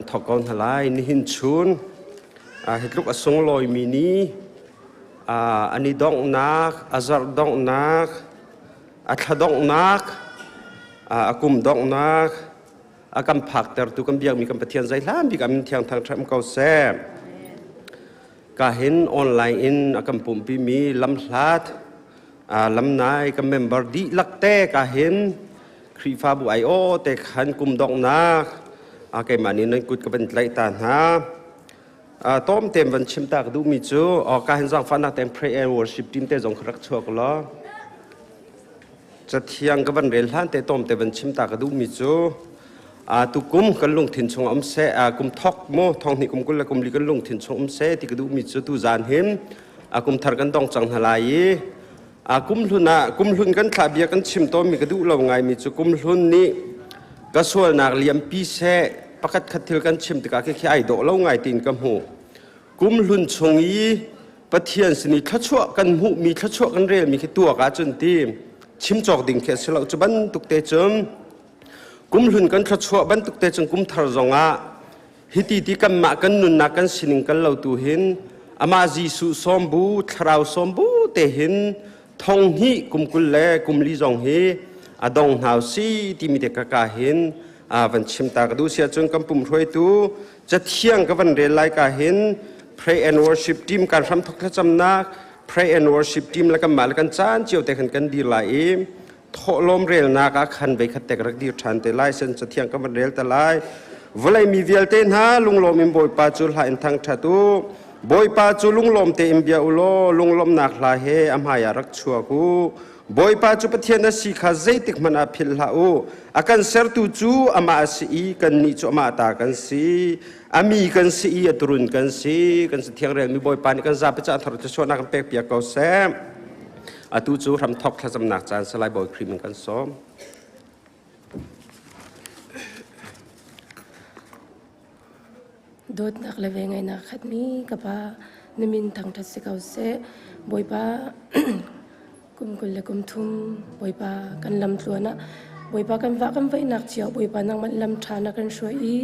Thawk ko hna lai. Nihin chun hi tluk a sunglawimi ni an i donghnak, a zarh donghnak, a thla donghnak, a kum donghnak a kan phaktertu kan biakmi kan Pathian zeihlan bik ah min thiang thangṭhat ko seh. Ka hin online in a kan pumhpimi lamhlat lamnai kan member dihlak te ka hin Khrihfabu ai-aw te khan kum donghnak keimah nih nan kut ka van tlaih ta hna. Tom tem van chim ta ka duhmi cu ka hin zaangfahnak tein pray and worship team te zong kha rak chuak law cathiang ka van rel hlan te tom te van chim ta ka duhmi cu tukum kan lungthin chung um seh kum thok mu thong hnih kum kul le kum li kan lungthin chung um seh ti ka duhmi cu tu zan hin kum thar kan dong cang hna lai i Kumhlun ah kumhlun kan thlah bia kan chim tawnmi ka duh lo ngaimi cu kumhlun nih ka sualnak liampi seh pakhat khat thil kan chim tikah khi ai dawh lo ngai tiin ka hmuh. Kumhlun chung i Pathian sin i thluachuah kan hmuhmi thluachuah kan relmi khi tuak ahcun ti chim cawk ding khi a si lo. Cu bantuk te cun kumhlun kan thluachuah bantuk te cun kumthar zongah Hiti ti kanmah kan nunnak kan sining kan lo tu hin amah Jesuh sawmbu thlarau sawmbu te hin thong hnih kum kul le kum li zong hi a dong hna si timi te ka ka hin a van chim ta ka duh si ahcun kan pum hruaitu cathiang ka van rel lai ka hin pray and worship team kan hram thok thlacamnak pray and worship team le kanmah le kan caan cio te khan kan dir lai i thawhlawm relnak ah khan vei khat te ka rak dir ṭhan te lai sen cathiang ka van rel te lai vawlei mi vialte hna lunglawm in Bawipa cu hla in thangṭhat u Bawipa cu lunglawm tein bia u law lunglawmhnak hla he a hmai ah rak chuak u Bawipa cu Pathian a si kha zeitik hmanh ah philh hlah u a kan sertu cu amah a si i kannih cu amah ta kan si a mi kan si i a turun kan si kan si thiang relmi Bawipa nih kan zapi caah thar thluachuahnak kan pek piak ko seh Atu cu hramthok thlacamnak caan Salai Bawi Khrih min kan sawm. Dawtnak le vengaihnak khatmi ka pa na min thangṭhat si ko seh. Bawipa kum kul le kum thum Bawipa kan lam tluan ah Bawipa kan vah kan vaihnak cio Bawipa nangmah lam ṭha na kan hruai i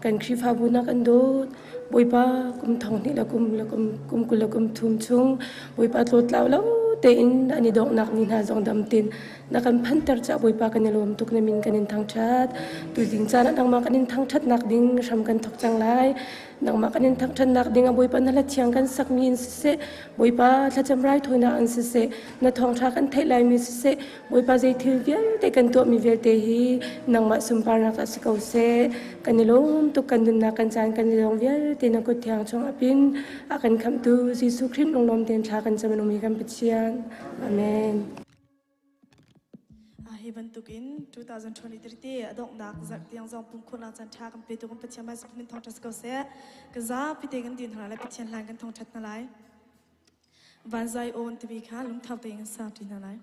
kan Khrihfabu na kan dawt. Bawipa kum thong hnih le kum le kum kum kul le kum thum chung Bawipa tlawtlau lo tein an i donghnak ni hna zong dam tin na kan phanter ca Bawipa kan i lawm tuk na min kan in thangṭhat tuzing caan ah nangmah kan in thangṭhatnak ding hram kan thok cang lai nangmah kan in thangṭhatnak ding ah Bawipa na hla thiang kan sakmi in siseh Bawipa thlacam raithawinak in siseh na thawngṭha kan theih laimi siseh Bawipa zei thil vialte kan tuahmi vialte hi nangmah sunparnak ah si ko seh. Kan i lawm tuk kan nunnak kan caan kan i lawng vialte na kut thiang chung apin a kan khamhtu Jesuh Khrih lunglawm tein thla kan cam in kan Pathian. Amen. Hi bantukin 2023 te a donghnak zarh tiang zong pumkhurnak caan ṭha kan petu kan Pathian mai min thawng ṭhat ko seh. Kan zapi te kan din hna lai Pathian hlan kan thawng ṭhat hna lai. Vanzai awn timi kha lungtho tein kan sa ṭi hna lai.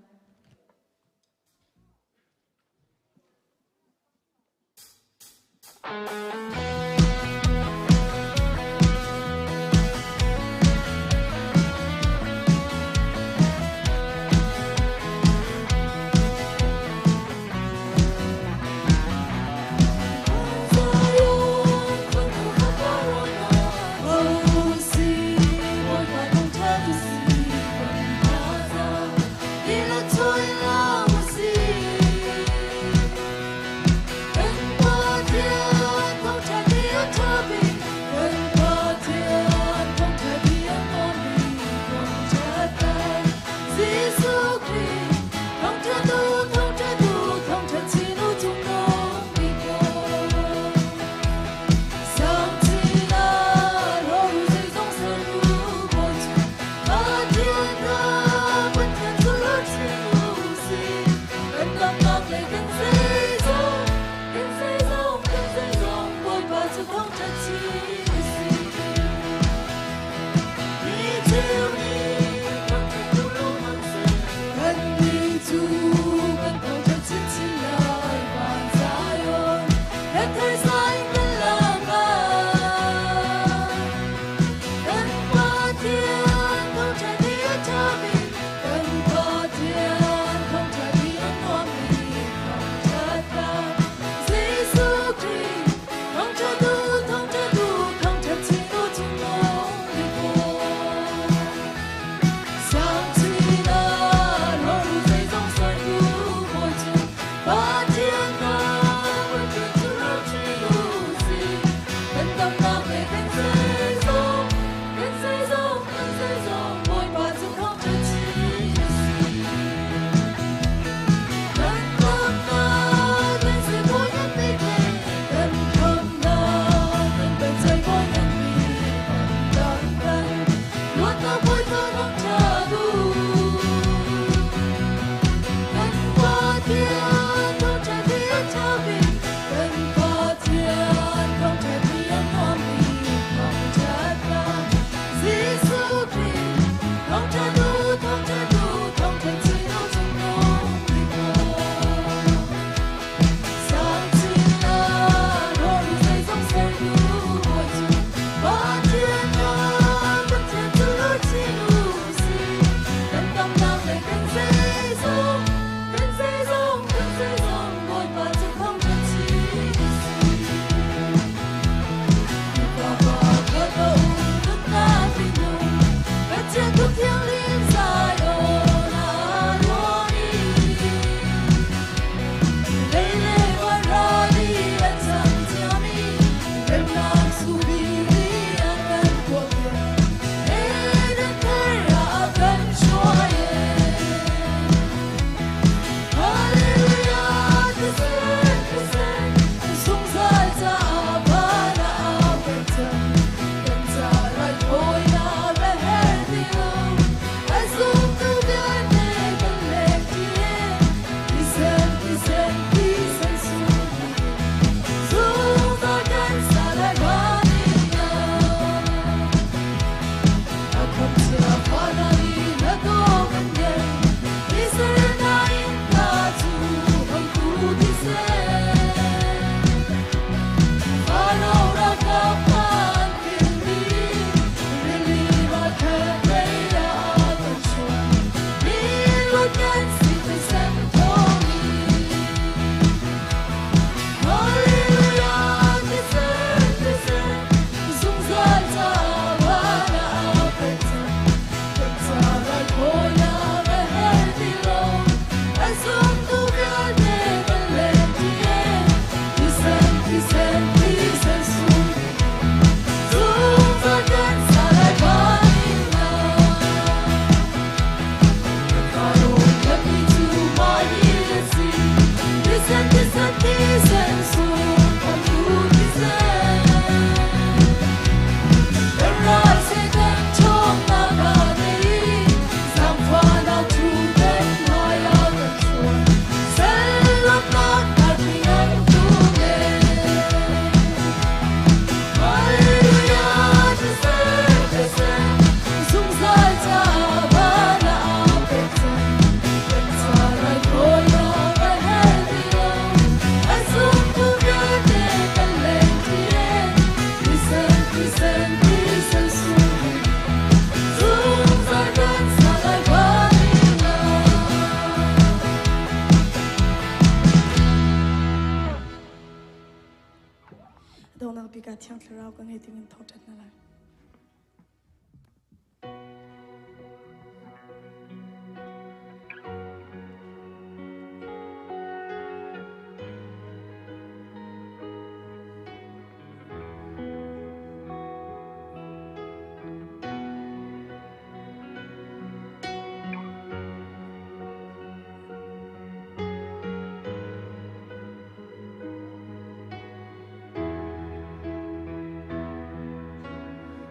Donghnak bik ah Thiang Thlarau ka ngei timi thawngṭhat hna lai.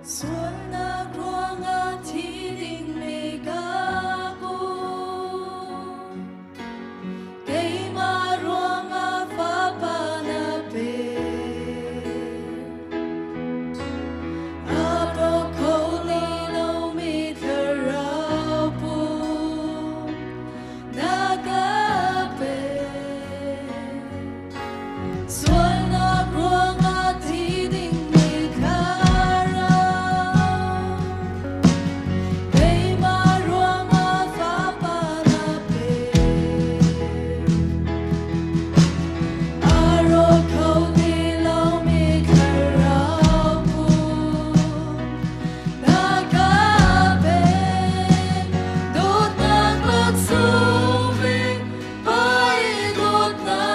Sualnak ruangah thi ding ka pu Keimah ruangah fapa na pe A rawk kho ti lomi thlarau pu na ka pe Sualnak ruangah thi dingmi thlarau Keimah ruangah fapa na pe A rawk kho ti lomi thlarau pu na ka pe Dawtnak laksawng Pa i dawtnak.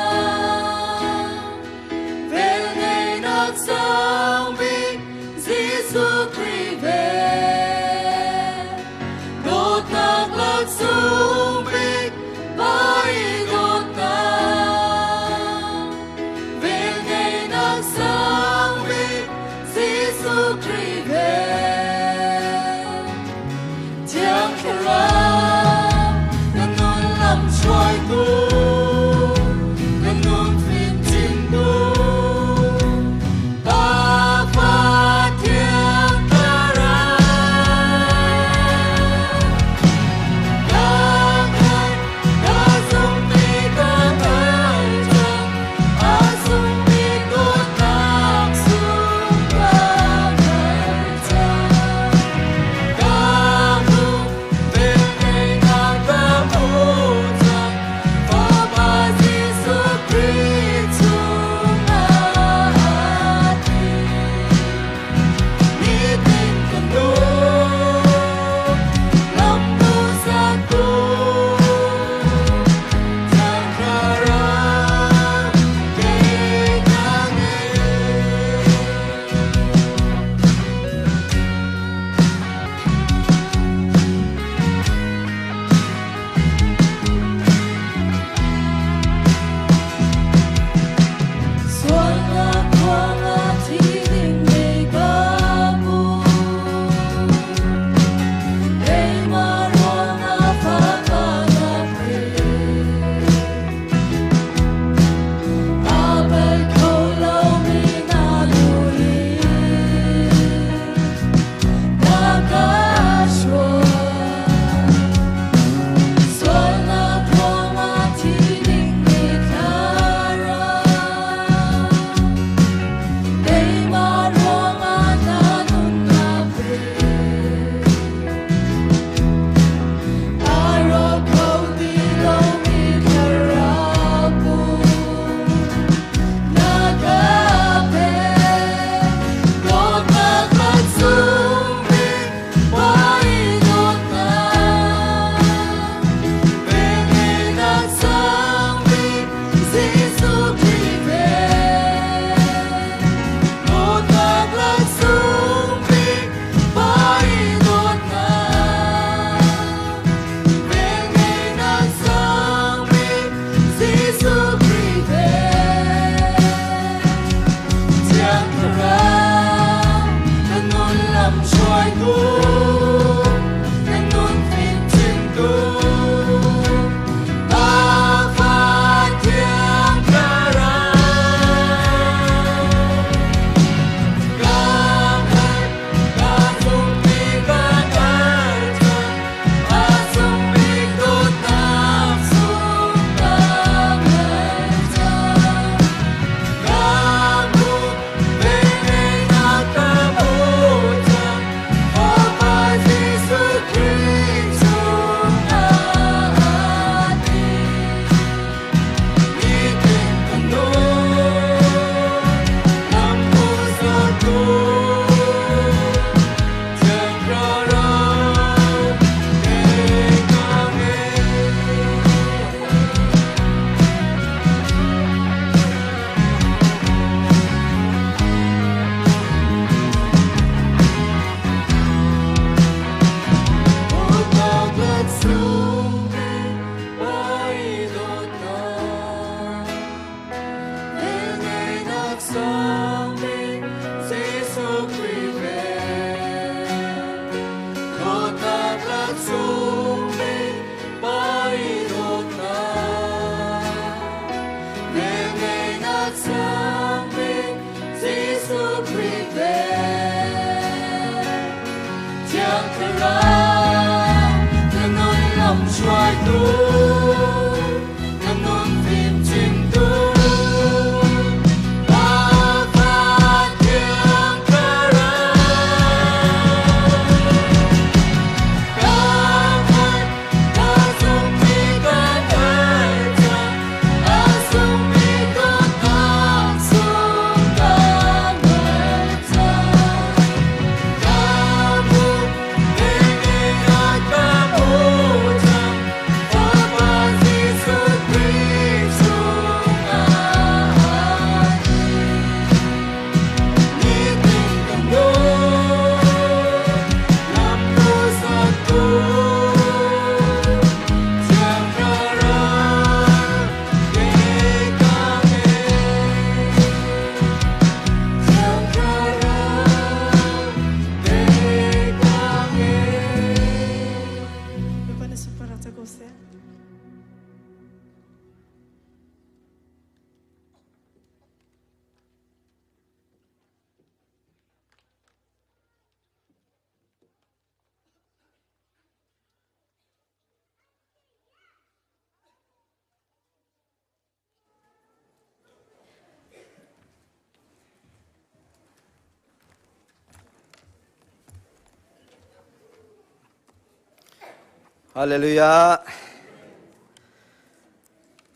Hallelujah.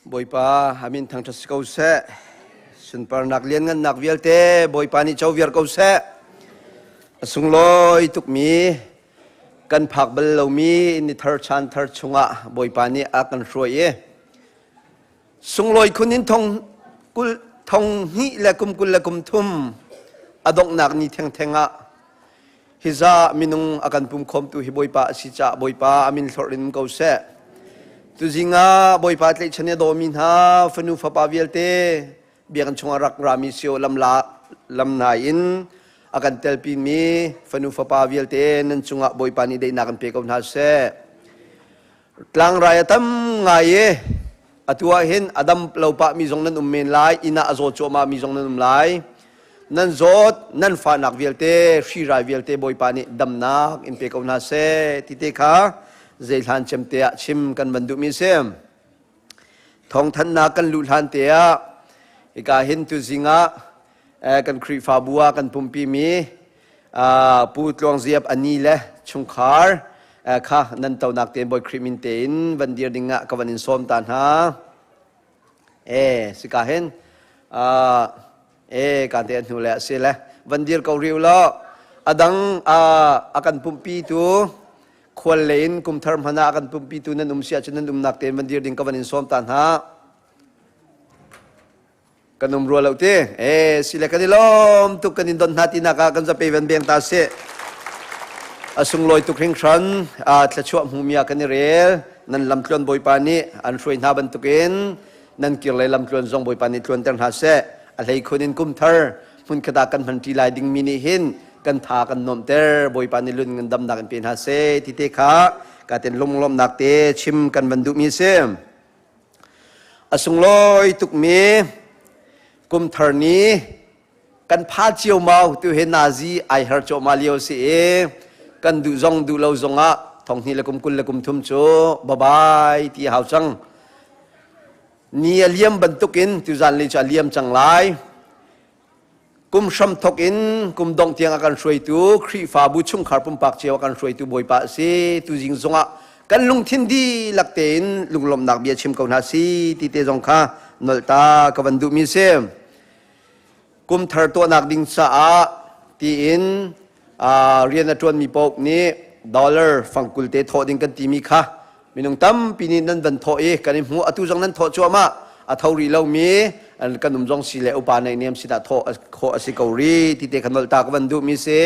Bawipa amin thangṭhat si ko seh. Sunparnak lianngannak vialte Bawipa nih co viar ko seh. A sunglawi tukmi kan phak bal lomi ni thar chan thar chungah Bawipa nih a kan hruai i sunglawi khun in thong kul thong hnih le kum kul le kum thum a donghnak ni thengtheng ah Hiza minung a kan pumkhawmtu hi Bawipa a si caah Bawipa a min hlorh in ko seh. Tuzing ah Bawipa tlaihchan i a dawmi hna fanu fapa vialte biakinn chungah rak rami sio lamla lamnai in a kan telpimi fanu fapa vialte nan cungah Bawipa nih daihnak in pe ko hna seh. Tlangrai a tam ngai i atu ah hin a dam lo pah mi zong nan um men lai, inn ah a zaw cuahmah mi zong nan um lai. Nan zawt, nan fahnak vialte, hrirai vialte Bawipa nih damnak in pe ko hna seh ti te kha zei hlan cem te ah chim kan van duhmi si. Thawngthanhnak kan luh hlan te ah hika hin tuzing ah kan Khrihfabu ah kan pumpi mi Pu Tluang Ziap ani le chungkhar kha nan tonak tein Bawi Khrih min tein van dir ding ah ka van in sawm ta hna. E sika hin e kan te hnu le si le van dir ko riu lo adang a kan pumpi tu khual le in kumthar hmana a kan pumpi tu nan um si ahcun nan umnak tein van dir ding ka van in sawm ta hna. Kan um rua lo ti. E si le kan i lawm tuk kan in don hna tinak ah kan zape van beng ta si. A sunglawi tuk hringhran a thluachuah hmumi ah kan i rel. Nan lamtluan Bawipa nih an hruai hna bantukin nan kir lei lamtluan zong Bawipa nih tluanter hna seh. A hleikhun in kum thar hmunkhat ah kan hmanṭi lai dingmi nih hin kan tha kan nuamhter. Bawipa nih lun ngandamnak in pe hna seh ti te kha ka ten lunglawmhnak te chim kan van duhmi si. A sunglawi tukmi kumthar ni kan pha cio mau tu he nazi ai her cuahmah lio si i kan duh zong duh lo zongah thong hnih le kum kul le kum thum cu bye bye ti hau cang. Ni a liam bantukin tuzan le cu a liam cang lai. Kum hramthok in kum dongh tiang a kan hruaitu Khrihfabu chungkhar pumpak cio a kan hruaitu Bawipa a si. Tuzing zongah kan lungthin dihlak tein lunglawmhnak bia chim ko hna si ti te zong kha nolh ta ka van duhmi si. Kum thar tuahnak ding caah tiin rian a ṭuanmi paoh nih dollar fangkul te thawh ding kan timi kha minung tampi nih nan van thawh i kan i hmuh. Atu zong nan thawh cuahmah. A tho rih lomi kan um zong si le upa nei niam sinah thawh khawh a si ko rih ti te kha nolh ta ka van duhmi si.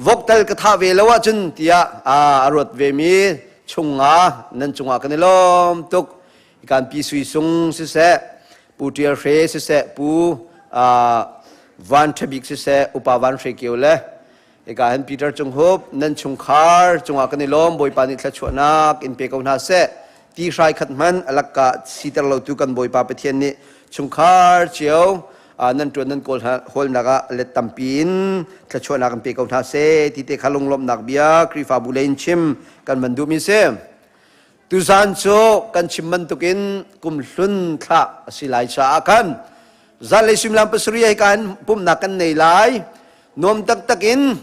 Vok tal ka thah ve lo ahcun tiah a ruat vemi chunga nan cungah kan i lawm tuk. Kan pi Sui Sung siseh, Pu Ṭial Hre siseh, Pu Van Ṭha Bik siseh, Upa Van Hre Kio le Hika hin Peter Cung Hup, nan chungkhar cungah kan i lawm. Bawipa nih thluachuahnak in pe ko hna seh. Ti hrai khat hmanh a lakka siter lotu kan Bawipa Pathian nih chungkhar cio nan ṭuan nan kawl hawlnak ah let tampi in thluachuahnak in pe ko hna seh ti te kha lunglawmhnak bia Khrihfabu lei in chim kan van duhmi si. Tuzaan cu kan chim bantukin kum hlun thlah a si lai caah khan zanlei suimilam pasarih hika hin pumhnak kan nei lai. Nuam taktak in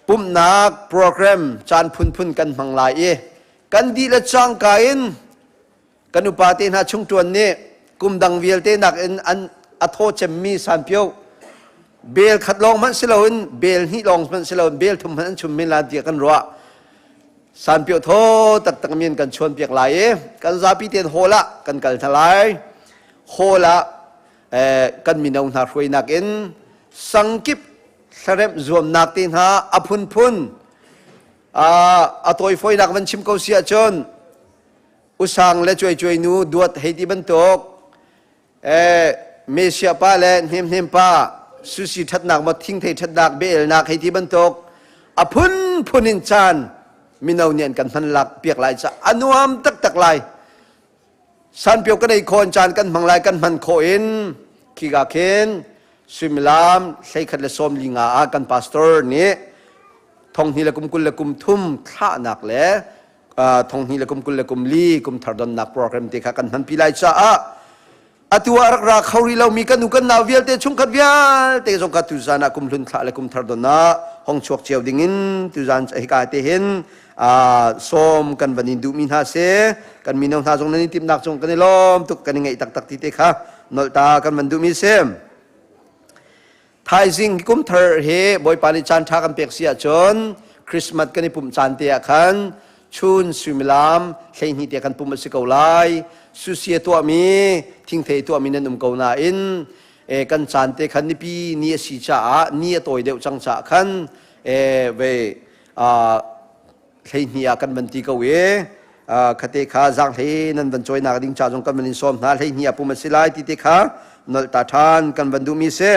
pumhnak program caan phunphun kan hmang lai i kan dih le cangka in kan upa te hna chungṭuan nih kum dang vialte nakin an a thaw cemmi sanpio bel khat lawng hmanh si loin bel hnih lawng hmanh si loin bel thum hmanh an chum men la tiah kan ruah. Sanpio thaw taktak mi an kan chuan piak lai i kan zapi tein hall ah kan kal hna lai. Hall ah kan mino hna hruainak in sangkip hlaremh zuamnak te hna a phunphun a tawifawinak van chim ko si ahcun usang le cuai nu duat hei ti bantuk Mesia pa le hnemhnem pa susi ṭhatnak maw thingthei ṭhatnak beelnak hei ti bantuk a phunphun in caan mino nih an kan hman lak piak lai ca a nuam taktak lai. Sanpio kan ei khawh in caan kan hmang lai, kan hman khawh in khika khin suimilam 11:45 ah kan pastor nih 2023 thlahnak le 2024 kum thar donnak program te kha kan hmanpi lai caah atu ah rak ra kho rih lomi kan u kan nau vialte, chungkhat vialte zong kha tuzan ah kumhlun thlah le kumthar don ah hong chuak cio ding in tuzan hika te hin sawm kan van in duhmi hna si. Kan mino hna zong nan i timhnak cung kan i lawm tuk, kan i ngaih taktak ti te kha nolh ta kan van duhmi si. Thaizing kum thar hi Bawipa nih caan ṭha kan pek si ahcun Christmas kan i pumh caan te ah khan chun suimilam 12 te kan pumh a si ko lai. Susia tuahmi, thingthei tuahmi nan um ko nain kan caan te khan nipi ni a si caah, ni a tawi deuh cang caah khan ve 12 ah kan van ti ko i khate kha zaanghlei nan van cawinak ding ca zong kan van in sawm hna. 12 ah pum a si lai ti te kha nolh ta ṭhan kan van duhmi si.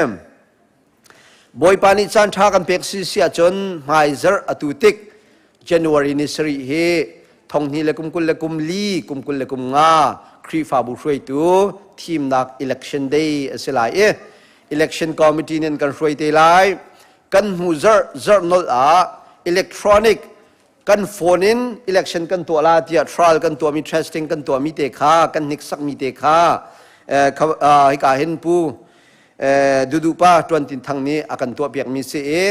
Bawipa nih caan ṭha kan pek si si ahcun hmaizarh atu tik January ni sarih hi 2024 25 Khrihfabu hruaitu thimnak election day a si lai i election committee nih an kan hruai te lai. Kan hnu zarh zarh nolh ah electronic kan phone in election kan tuah la tiah trial kan tuahmi, testing kan tuahmi te kha, kan hniksakmi te kha hika hin pu Dudu pa Tuan Tin Thang nih a kan tuahpiakmi si i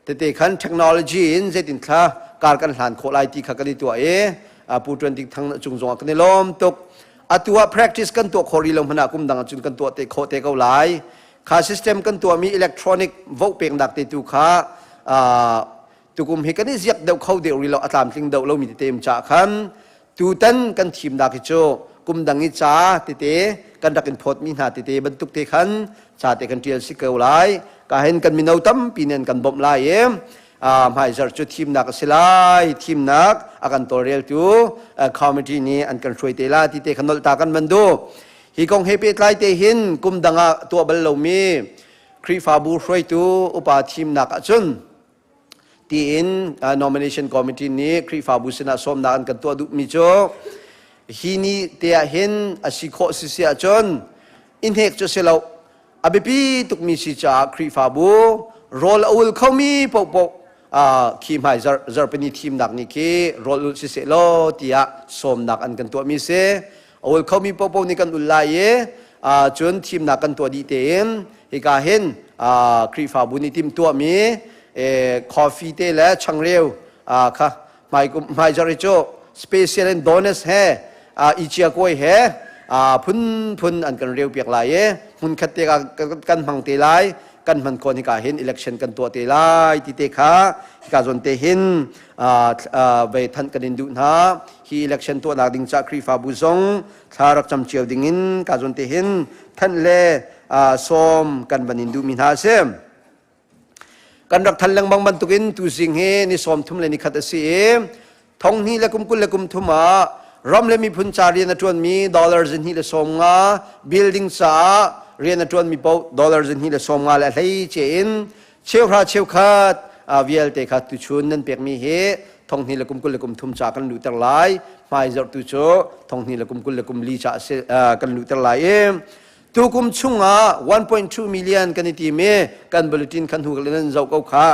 tete khan technology in zeitin thla kar kan hlan khawh lai ti kha kan i tuah i pu Tuan Tin Thang cung zong ah kan i lawm tuk. Atu ah practice kan tuah khawh rih lo hmanh ah kum dang ahcun kan tuah te khawh te ko lai. Kha system kan tuahmi electronic vote peknak te tu kha tukum hi kan i ziak deuh kho deuh rih lo, a tlamtling deuh lomi tete um caah khan tutan kan thimnak hi cu kum dang i ca tete kan rak in phawtmi hna tete bantuk te khan ca te kan ṭial si ko lai. Ka hin kan mino tampi nih an kan bawmh lai i hmaizarh cu thimnak a si lai. Thimnak a kan tawlreltu committee nih an kan hruai te la ti te kha nolh ta kan van duh. Hi kong he pehtlai te hin kum dang ah tuah bal lomi Khrihfabu hruaitu upa thimnak ahcun tiin nomination committee nih Khrihfabu sinah sawmnak an kan tuah duhmi cu hi ni te ah hin a si khawh si si ahcun i hnek cu si lo, a biapi tukmi si caah Khrihfabu rawl a ul khomi paohpaoh khi hmai zarhpini thimnak ni khi rawl ul siseh law tiah sawmnak an kan tuahmi si. A ul khomi paohpaoh nih kan ul lai i cun thimnak kan tuah dih tein hika hin Khrihfabu nih timhtuahmi coffee te le changreu kha hmaizarh hi cu special in donuts he icia kawi he phunphun an kan reu piak lai i hmunkhat te kan hmang te lai. Kan hman khawh hika hin election kan tuah te lai ti te kha hika zawn te hin vei thanh kan in duh hna. Hi election tuahnak ding ca Khrihfabu zong thla rak cam cio ding in ka zawn te hin thanh le sawm kan van in duhmi hna a si. Kan rak than lengmang bantukin tuzing hi ni 31 a si i 2023 ah ram le miphun ca rian a ṭuanmi dollar 250, building caah rian a ṭuanmi paoh dollar 250 le a hleice in cheuhra cheukhat vialte kha tuchun nan pekmi hi. Thonghnih le kum 20 le kum thum ca kan luhter lai. Hmaizarh tu cu thonghnih le kum 20 le kum li ca kan luhter lai i tukum chungah 1.2 million kan i tim i kan bulletin khan hu nan zoh ko kha.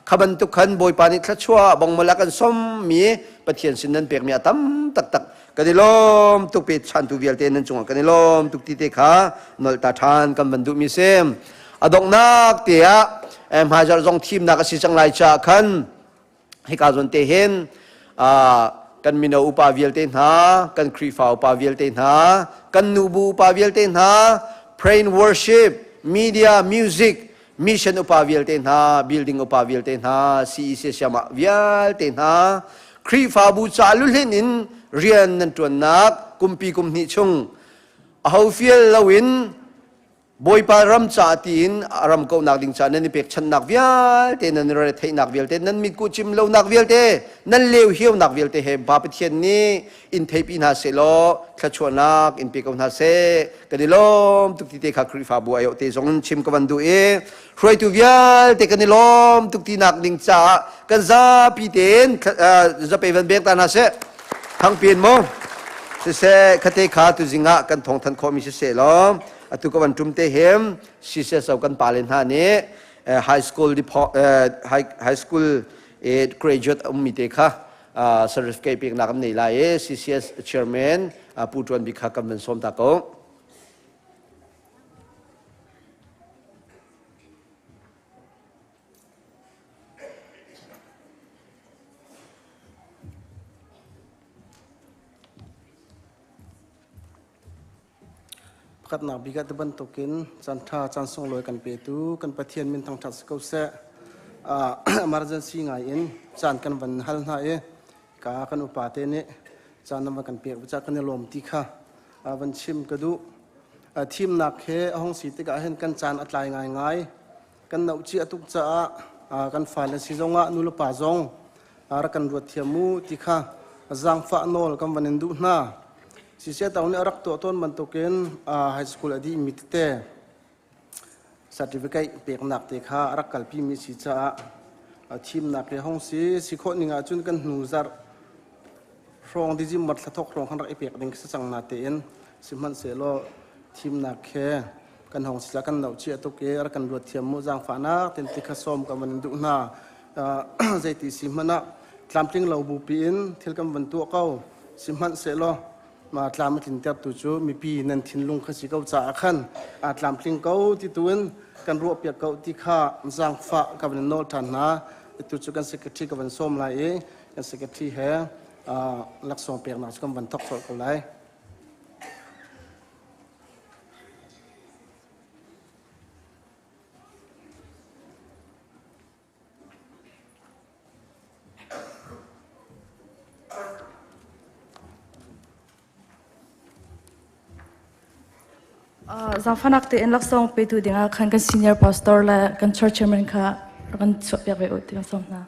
Kha bantuk khan Bawipa nih thluachuah bongmala kan sommi Pathian sin nan pekmi a tam taktak. Kan i lawm tuk pe chantu vialte nan cungah kan i lawm tuk ti te kha nolh ta ṭhan kan van duhmi si. A donghnak te ah hmaizarh zong thimnak a si cang lai caah khan hika zawn te hin kan mino upa vialte hna, kan Khrihfa upa vialte hna, kan nubu upa vialte hna, pray and worship, media, music, mission upa vialte hna, building upa vialte hna, CEC siamah vialte hna, Khrihfabu ca luhlin in rian nan ṭuannak kumpi kum hnih chung aho fial loin Bawipa ram ca tiin a ram kohnak ding ca nan i pekchanhnak vialte, nan i retheihnak vialte, nan mitkuh cim lonak vialte, nan leu hiaunak vialte he Pa Pathian nih in theipi hna sehlaw thluachuahnak in pe ko hna seh. Kan i lawm tuk ti te kha Khrihfabu aiawh te zong in chim ka van duh i hruaitu vialte kan i lawm tuk ti nak ding caah kan zapi tein zape van bek ta hna seh. Thangpian mu siseh khate kha tuzing ah kan thawng than khawhmi siseh law atu ka van tum te hem CCSO kan pale hna nih high school high school graduate ummi te kha certificate peknak an nei lai i CCS chairman Pu Tuan Bik kha kan van sawm ta ko. Pakhatnak bik ah ti bantukin caan ṭha caan sunglawi kan petu kan Pathian min thangṭhat si ko seh. Emergency ngai in caan kan van hal hna i ka kan upa te nih caan nan van kan pek ca kan i lawm ti kha van chim ka duh. Thimnak he a hung si tikah hin kan caan a tlai ngaingai. Kan noh cia tuk caah kan fale si zongah nulepa zong rak kan ruat thiam mu ti kha zaangfah nawl kan van in duh hna. Siseh nih a rak tuah tawn bantukin high school a dihmi tete certificate peknak te kha a rak kalpimi si caah thimnak he hong si si khawh ning ahcun kan hnu zarh hrawng December thla thawk hrawng khan rak i pek ding si cang na tein sihmanhsehlaw thimnak he kan hong sila kan no chia tuk i rak kan ruat thiam mu zaangfahnak tin ti kha sawm kan van in duh hna. Zeiti si hmanh ah tlamtling lo bupi in thil kan van tuah ko. Sihmanhsehlaw ma tlam a tlintertu cu mipi nan thinlung kha si ko caah khan a tlamtling ko ti tuin kan ruahpiak ko ti kha zaangfah ka van in nawl ṭhan hna. Atu cu kan secretary ka van sawm lai i kan secretary he laksawng peknak cu kan van thawk colh ko lai. Zaangfahnak tein laksawng petu dingah khan kan senior pastor le kan church chairman kha rak kan chuahpiak ve u ti kan sawm hna.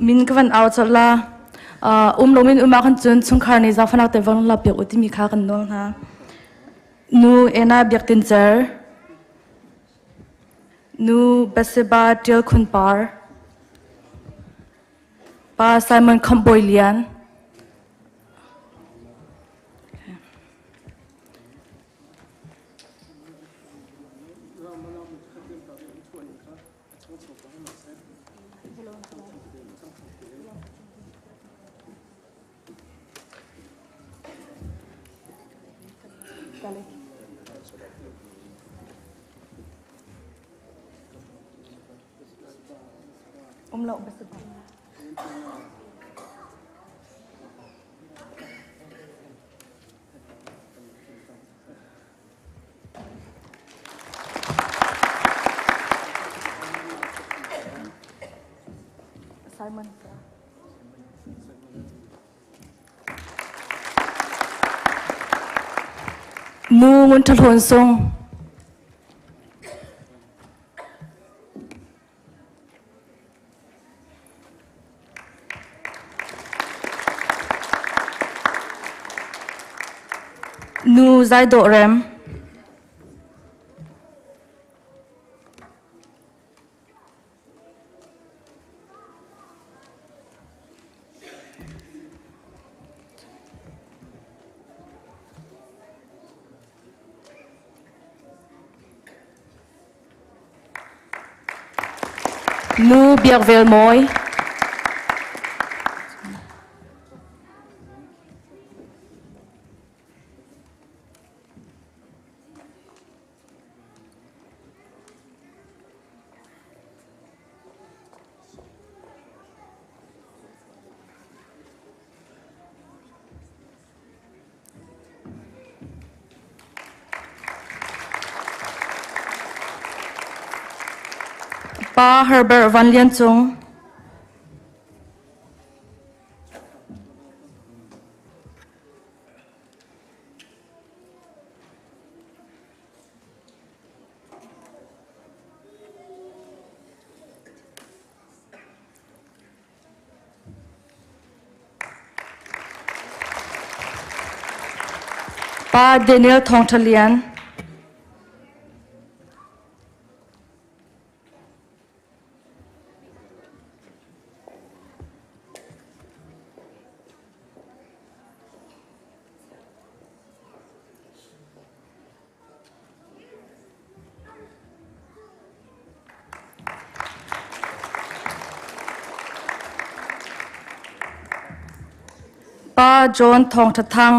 Min ka van au colh la. Um lomin um ah khan cun chungkhar nih zaangfahnak te vang la piak u timi kha kan nawl hna. Nu Ena Biak Tin Cer, Nu Batseba Tial Khun Par, Pa Simon Khamh Bawi Lian. Um lo Simon. Nu Ngun Tha Hlawn Sung. Nu Zai Dawh Rem. Nu Biak Vel Mawi. Pa Herbert Van Lian Cung. Pa Daniel Thawng Ṭha Lian. Pa John Thawng Ṭha Thang.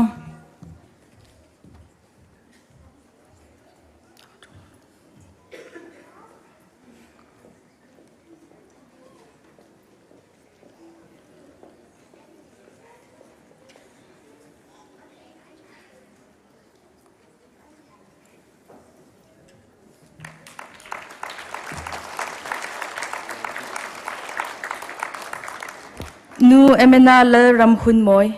Nu Emena Lal Ram Hun Mawi.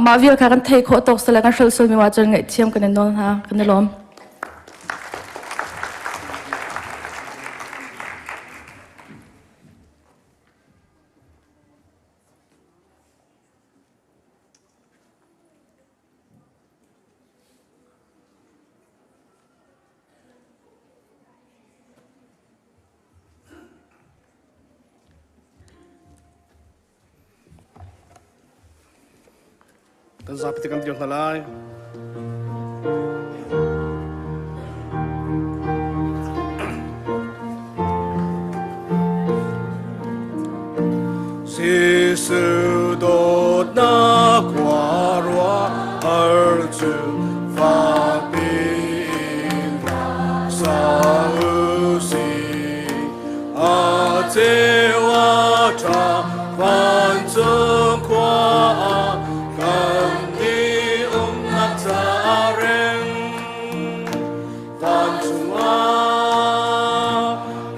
Mah vial kha kan thei khawh tawk sale kan hrelh sualmi wa cun ngaihthiam kan in nawl hna kan i lawm. Kan zapi te kan dir hna lai. Jesuh dawtnak khua ruah har cu fakpi in sa u sih. A ceu a ṭha vancung khua ah kan i umnak caah reng. Vancung ah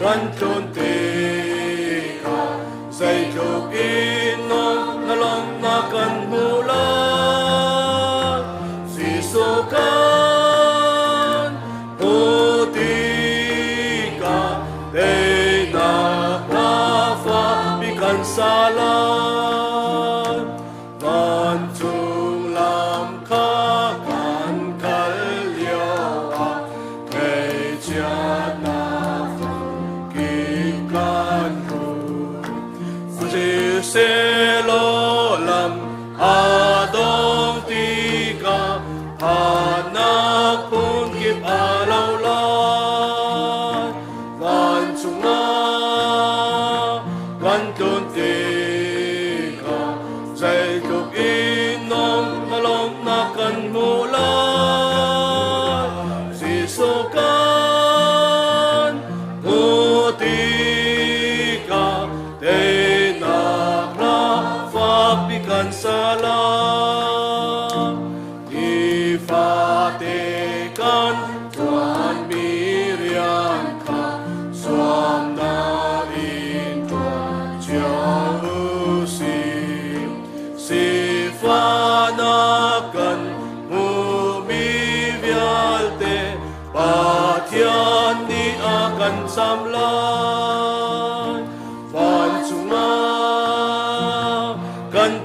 kan tlun tikah zeitluk in na lawmhnak kan hmuh lai. Jesuh kan hmuh tikah teinak hla fakpi kan sa lai. Vancung lam kha kan kal lioah ngaihchiatnak kip kan hmu. Siselaw lam a dong tikah phannak phunkip a lo lai. Vancung ah kan tlun tikah zeitluk in na lawmhnak kan hmuh lai. Jesuh kan hmuh tikah teinak hla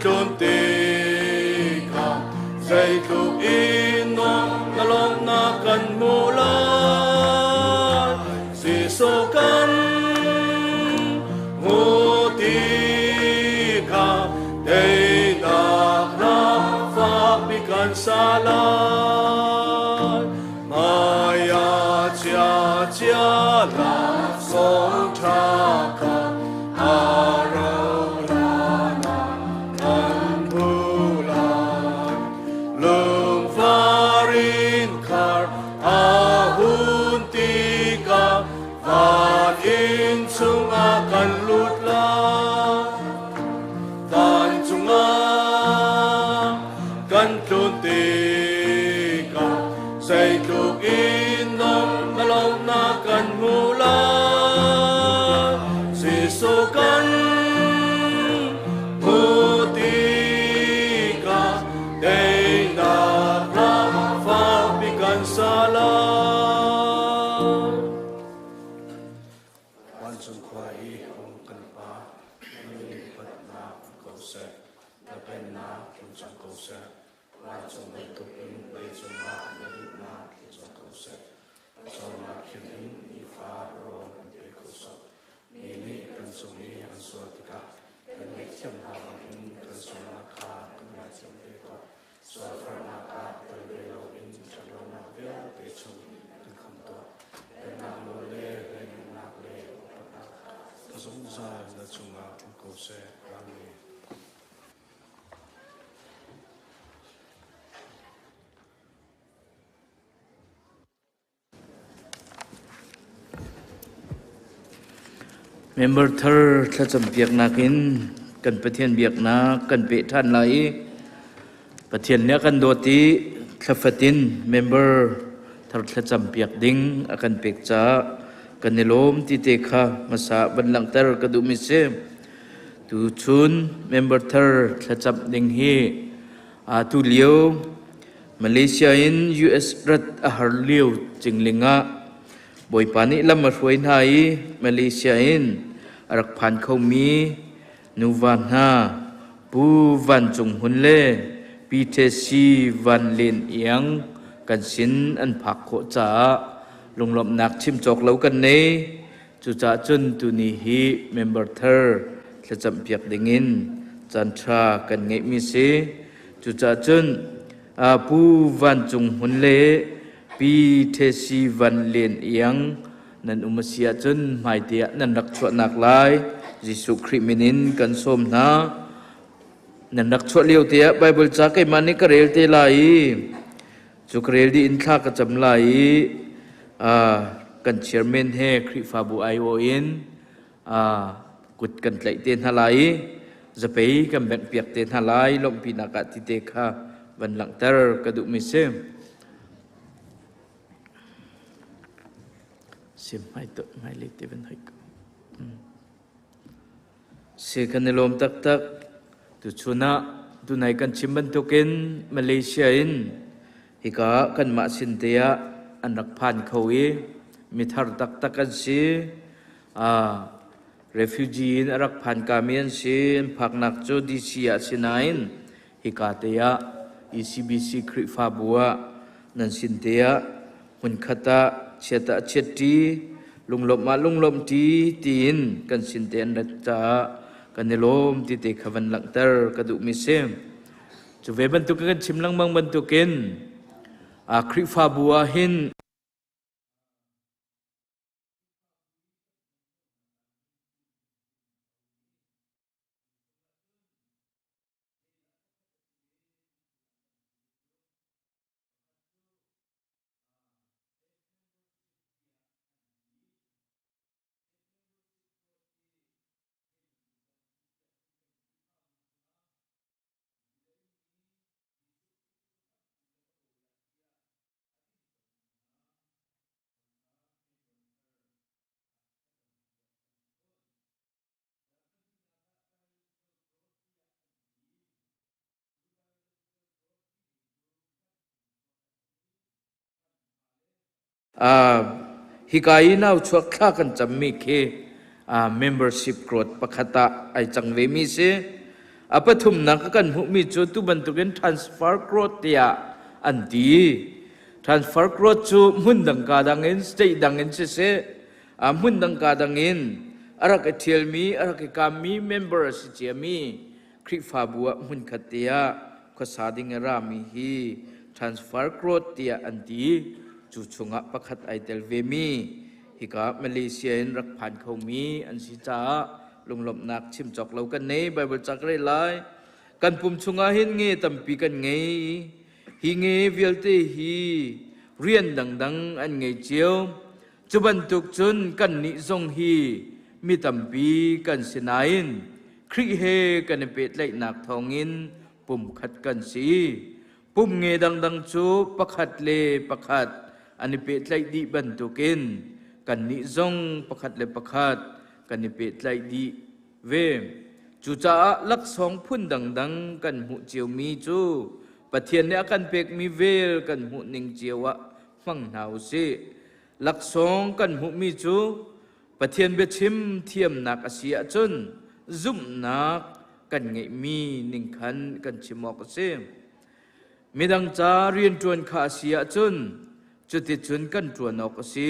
tlun tikah zeitluk in na lawmhnak kan hmuh lai. Jesuh kan hmuh tikah teinak ram fakpi kan sa lai. Maya chia chia la song tha kha aro la na kan hu lai. Lungfarin khar a hun tikah van inn chungah kan lut lai. Van cungah kan tlun tikah zeitluk in na lawmhnak kan hmu lai. Jesuh kan hmuh tikah teinak ram fakpi kan sa lai. Vancung khua i um kan Pa, na min upatnak ko seh, na pennak tlung cang ko seh, vancung bantuk in leicung ah na duhnak tlung cang ko seh. Cawnnak khim in nifa rawl kan pe ko seh. Mi nih kan cung i an sual tikah kan ngaihthiam hna bangin kan sualnak kha kan ngaithiam ve tuah. Sualfarnak ah tel ve loin ṭhatlonak vialte chung kan khamh tuah. Pennak nawl le hleihngannak le upatnak ka zungzal na cungah um ko seh. Amen. Member thar thlacam piaknak in kan Pathian biaknak kan peh ṭhan lai i Pathian nih a kan dawt i thlafatin member thar thlacam piak ding a kan pek caah kan i lawm ti te kha hmasa van langhter ka duhmi si. Tuchun member thar thlacam ding hi atu lio Malaysia in US rat a har lio cingling ah Bawipa nih lam a hruai hna i Malaysia in a rak phan khomi nuva hna Pu Van Cung Hmun le Pi The Si Van Len Iang kan sin an phak khawh caah lunglawmhnak chim cawk lo kan nei. Cucaah cun tuni hi member thar thlacampiak dingin caanṭha kan ngeihmi si. Cucaah cun Pu Van Cung Hmun le Pi The Si Van Len Iang nan um a si ahcun hmaite ah nan rak chuahnak lai Jesuh Khrih min in kan sawm hna. Nan rak chuah lio te ah Baibal ca keimah nih ka rel te lai i Cu ka rel dih in thla ka cam lai i kan chairman he Khrihfabu aiawh in kut kan tlaih te hna lai i zapei kan benghpiak te hna lai lawmhpinak ah ti te kha van langhter ka duhmi si. Sim hmai to hmai le te van hoi ko. Si kan i lawm taktak. Tuchun ah tunai kan chim bantukin Malaysia in hika kanmah sin te ah an rak phan kho i mithar taktak an si. Refugee in a rak phan kami an si. An phaknak cu DC ah si nain hika te ah ECBC Khrihfabu ah nan sin te ah hmunkhat ah chiat ah chiat ṭi, lunglawmh ah lunglawmh ṭi tiin kan sin te an rat caah kan i lawm ti te kha van langhter ka duhmi si. Cu ve bantuk kan chim lengmang bantukin Khrihfabu ah hin Hika i nau chuak thla kan cammi khi membership growth pakhat ah ai cang vemi si. A pathumnak kan hmuhmi cu tu bantukin transfer growth tiah an ti. Transfer growth cu hmun dang ka dang in state dang in siseh hmun dang ka dang in a rak i ṭhialmi a rak i kaammi member a si ciami Khrihfabu ah hmunkhat te ah khuasa ding a rami hi transfer growth tiah an ti. Cu chungah pakhat ai tel vemi hika Malaysia in rak phan khomi an si caah lunglawmhnak chim cawk lo kan nei. Bible ca ka rel lai. Kan pum chungah hin nge tampi kan ngei. Hi nge vialte hi rian dangdang an ngei cio. Cu bantuk cun kannih zong hi mi tampi kan si nain Khrih he kan i pehtlaihnak thawngin pumkhat kan si. Pum nge dangdang cu pakhat le pakhat an i pehtlaih dih bantukin kannih zong pakhat le pakhat kan i pehtlaih dih ve. Cucaah laksawng phun dangdang kan hmuh ciomi cu Pathian nih a kan pekmi vel kan hmuh ning cio ah hmang hna u sih. Laksawng kan hmuhmi cu Pathian biachim thiamnak a si ahcun zumhnak kan ngeihmi ning khan kan chim awk a si. Midang ca rianṭuan kha a si ahcun cuticun kan ṭuan awk a si.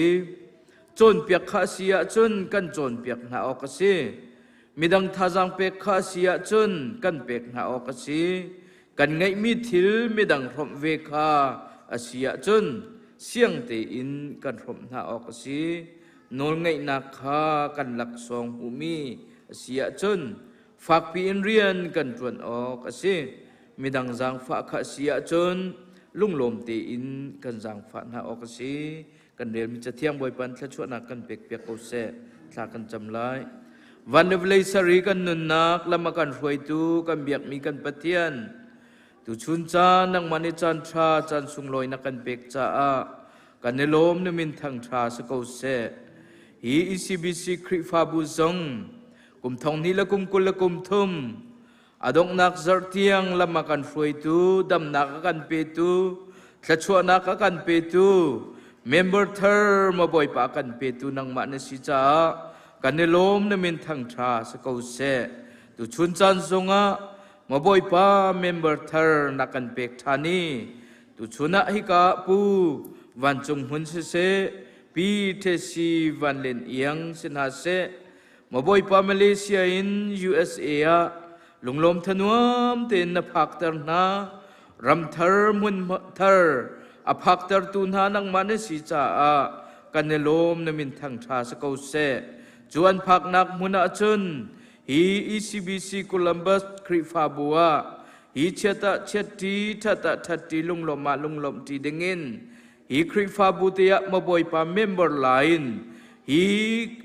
Cawnpiak kha a si ahcun kan cawnpiak hna awk a si. Midang thazaang pek kha a si ahcun kan pek hna awk a si. Kan ngeihmi thil midang hrawmh ve kha a si ahcun siang tein kan hrawmh hna awk a si. Nawlngeihnak kha kan laksawng hmuhmi a si ahcun fakpi in rian kan ṭuan awk a si. Midang zaangfah kha a si ahcun lunglawm tein kan zaangfah hna awk a si. Kan relmi Cathiang Bawipa thluachuahnak kan pekpiak ko seh. Thla kan cam lai. Van le vawlei sari kan nunnak lam a kan hruaitu kan biakmi kan Pathian tuchun caan nangmah nih caan ṭha caan sunglawi na kan pek caah kan i lawm na min thang ṭha si ko seh. Hi ECBC Khrihfabu zong kum thong hnih le kum 20 le kum thum A donghnak zarh tiang lam a kan hruaitu, damnak a kan petu, thluachuahnak a kan petu, member thar ma Bawipa a kan petu nangmah na si caah kan i lawm na min thangṭha si ko seh. Tuchun caan zongah ma Bawipa member thar na kan pek ṭhan i tuchun ah hika pu vancung hmun siseh, pi Thesi Van Len Iang si hna seh, Mabawipa Malaysia in USA ah lunglawm thanuam tein na phakter hna. Ramthar hmun thar a phaktertu hna nangmah na si caah kan i lawm na min thangṭha si ko seh. Cu an phaknak hmun ah cun hi ECBC Columbus Khrihfabu ah hi chiat ah chiat ṭi, ṭhat ah ṭhat ṭi, lunglawmh ah lunglawmh ṭi dingin Hi Khrihfabu te ah Mabawipa member lain hi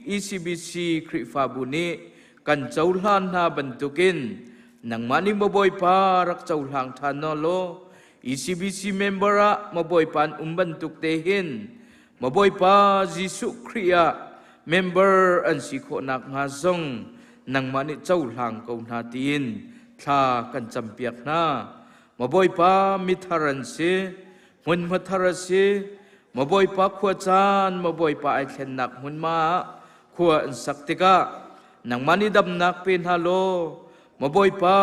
ECBC Khrihfabu nih kan cohlan hna bantukin nangmah nih Mabawipa rak cohlang ṭhan naw law ECBC member ah Mabawipa an um bantuk te hin Mabawipa Jesuh Khrih ah member an si khawh nakhnga zong nangmah nih cohlang ko hna tiin thla kan campiak hna. Mabawipa mithar an si. Hmunhma thar a si. Mabawipa khua caan, Mabawipa ai thlennak hmunhma ah khua an sak tikah nangmah nih damnak pe hna law Mabawipa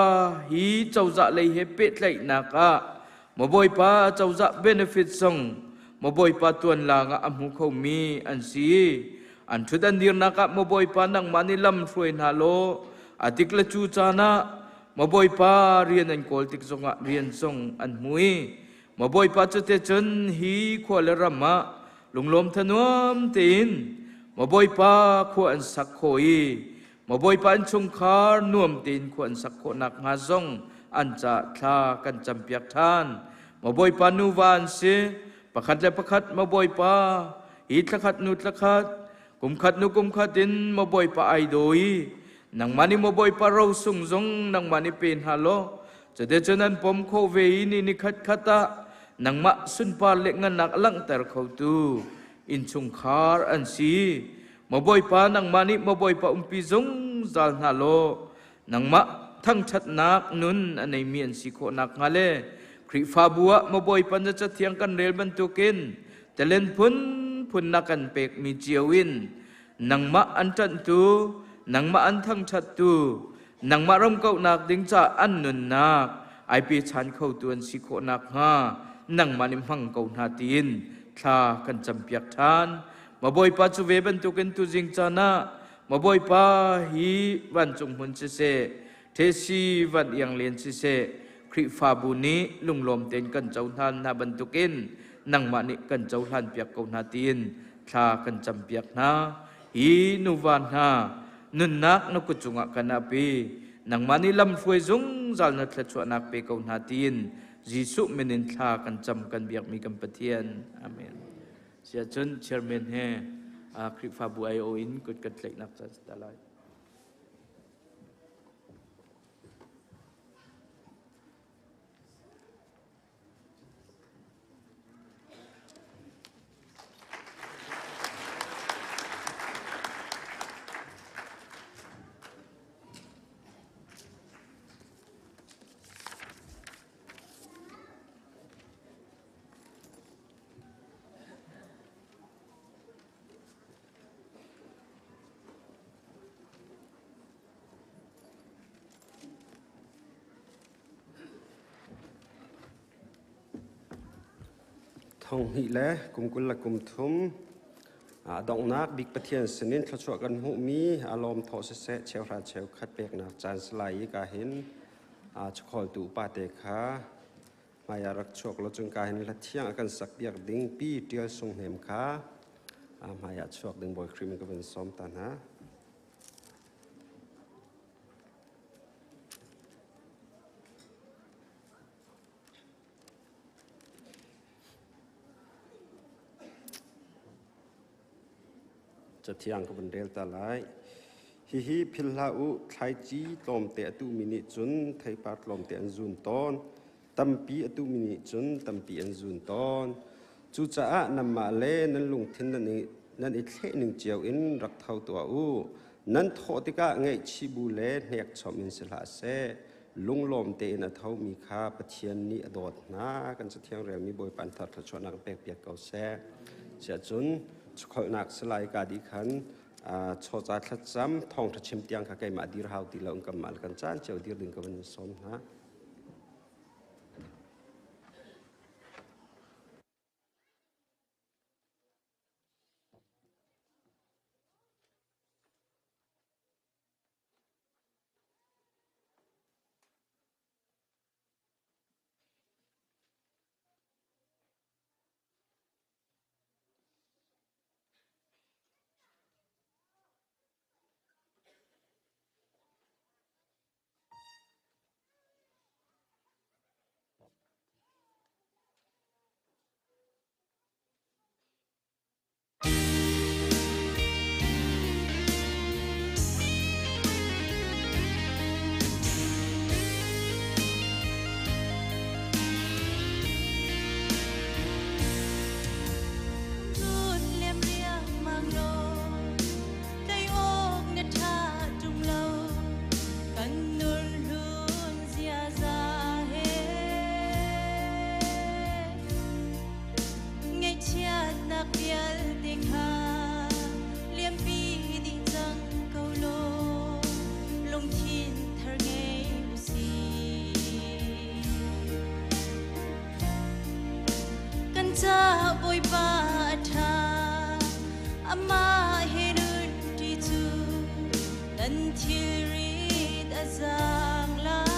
hi cozah lei he pehtlaihnak ah Mabawipa cozah benefit zong Mabawipa tuan lang ah a hmu khomi an si. An ṭhut an dirnak ah Mabawipa nangmah nih lam hruai hna law a tik le cu caan ah Mabawipa rian an kawl tik zongah rian zong an hmu i Maw Bawipa cuticun hi khua le ram ah lunglawm thanuam tein Maw Bawipa khua an sak khawh i Maw Bawipa innchungkhar nuam tein khua an sak khawh nakhnga zong an caah thla kan campiak ṭhan. Maw Bawipa nuva an si, pakhat le pakhat Maw Bawipa hi thlakhat hnu thlakhat, kumkhat hnu kumkhat in Maw Bawipa ai daw i nangmah nih Maw Bawipa rosung zong nangmah nih pe hna law Cuticun an pom khawh ve i ni nikhat khat ah nangmah sunpar le ngannak a langhter khotu innchungkhar an si. Maw Bawipa, nangmah nih maw Bawipa umpi zungzal hna law nangmah thangṭhatnak nun a neimi an si khawh nakhnga le Khrihfabu ah maw Bawipa na Cathiang kan rel bantukin talen phunphun na kan pekmi cio in nangmah an ṭanhtu, nangmah an thangṭhattu, Nangmah ram kauhnak ding ca an nunnak ai pechan khotu an si khawh nakhnga nangmah nih hmang ko hna tiin thla kan campiak ṭhan. Ma Bawipa cu ve bantukin tuzing caan ah ma Bawipa hi vancung hmun siseh, ṭhesi van iang len siseh, Khrihfabu nih lunglawm tein kan cohlan hna bantukin nangmah nih kan cohlan piak ko hna tiin thla kan campiak hna. Hi nuva hna nunnak na kut cungah kan ap i nangmah nih lamhruai zungzal na thluachuahnak pe ko hna tiin Jesuh min in thla kan cam kan biakmi kan Pathian. Amen. Siahcun chairman he Khrihfabu aiawh in kut kan tlaihnak caan si ta lai. Thonghnih le kum 23 a donghnak bik Pathian sinin thluachuah kan hmuhmi a lawm thawh siseh cheuhra cheukhat peknak caan salai i ka hin chawkhawltu upa te kha hmai ah rak chuak law cun ka hin hla thiang a kan sak piak ding pi Tial Sung Hnem kha hmai ah chuak ding Bawi Khrih min ka van sawm ta hna. Cathiang ka vun rel ta lai. Hihi philh hlah u, thlaici tlawmte a tuhmi nih cun theipar tlawmte an zun tawn. Tampi a tuhmi nih cun tampi an zun tawn. Cucaah nanmah le nan lungthin nan i thleh ning cio in rak tho tuah u. Nan thawh tikah ngaihchih bu le hnekchom in si hlah seh. Lunglawm tein a thomi kha Pathian nih a dawt hna. Kan Cathiang relmi Bawipa an thar thluachuahnak pekpiak ko seh. Siahcun chukholhnak salai ka dih khan chawca thlacam thawngṭha chim tiang kha keimah dir hau ti lo in kanmah le kan caan cio dir ding ka van in sawm hna. Nun liam riangmang law, tei awk na ṭha ṭung lo, kan nun hlun ziaza he. Ngaihchiatnak vialte kha liampi dih cang ko law, lungthin thar ngei u sih. Kan ca Bawipa a ṭha, amah he nun ṭi cu nan thilrit a zaang lai.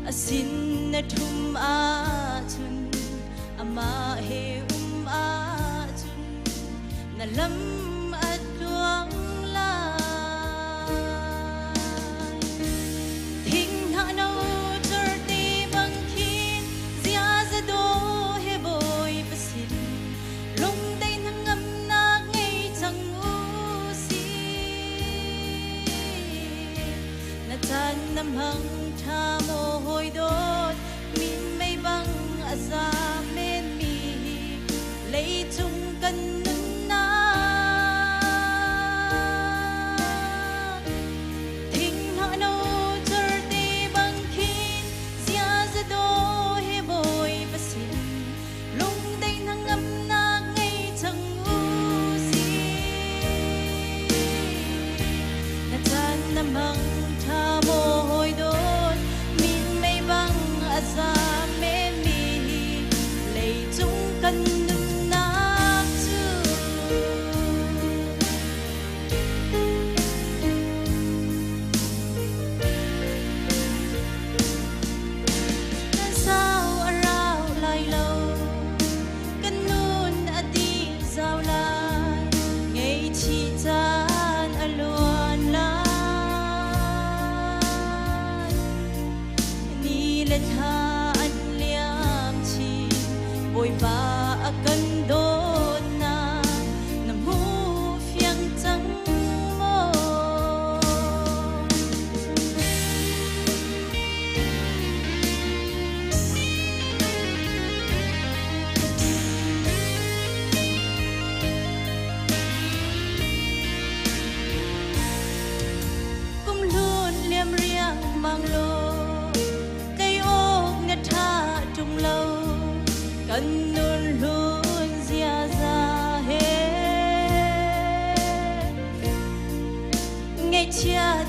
A sin na ṭhum ahcun, amah he um ahcun, na lam a tluang lai. Thinghnah no certe bang khin ziaza daw he Bawipa sin lungdai hnangamnak ngei cang u sih. Na caan na hmang ṭha maw hawi dawt minmei bang a zaam menmi hi leicung kan nunnak. Thinghnah no certe bang khin ziaza daw he Bawipa sin lungdai hnangamnak ngei cang u sih.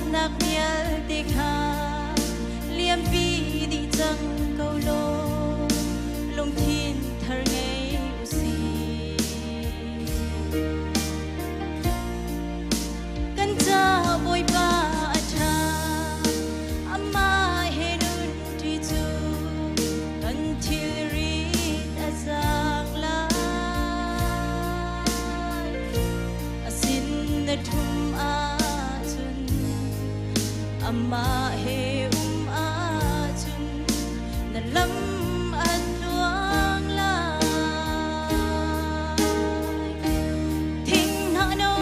Chiatnak vialte kha liampi dih cang ko law lungthin thar ngei usih. Kan ca Bawipa a ṭha, amah he nun ṭi cu kan thilrit a zaang lai. A sin na ṭhum ahcun, amah he um ahcun na lam a tluang lai. Thinghnah no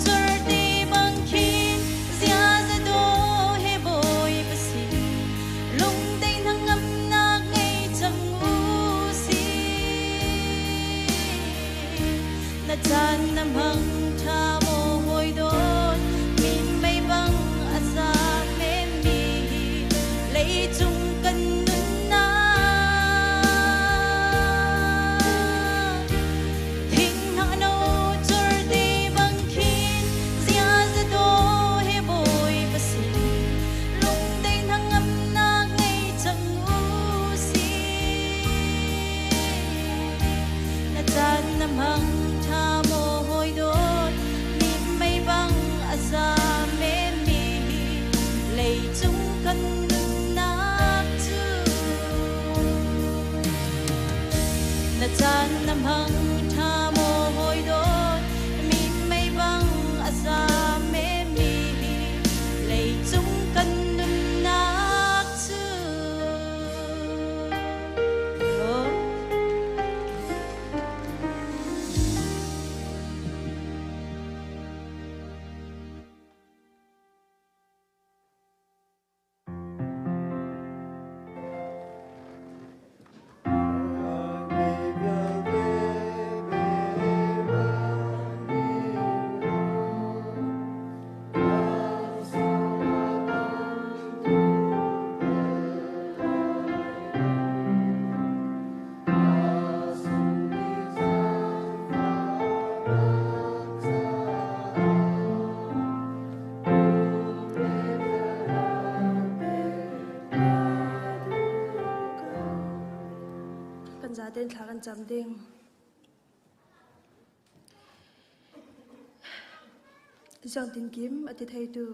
certe bang khin ziaza daw he Bawipa sin lungtei hnangamnak ngei cang u sih. Na caan na hmang ṭha maw hawi dawt, minmei bang a zaam menmi leicung kan nunnak. Thinghnah no certe bang khin ziaza daw he Bawipa sin lungtei hnangamnak ngei cang u sih. Na caan na hmang ṭha maw hawi dawt, minmei bang a zaam menmi leicung kan nunnak cu. Na caan na hmang ṭha maw hawi dawt, minmei bang a zaam menmi leicung kan nunnak cu. Kan zaten thla kan cam ding. Ziang tin kim a ti theitu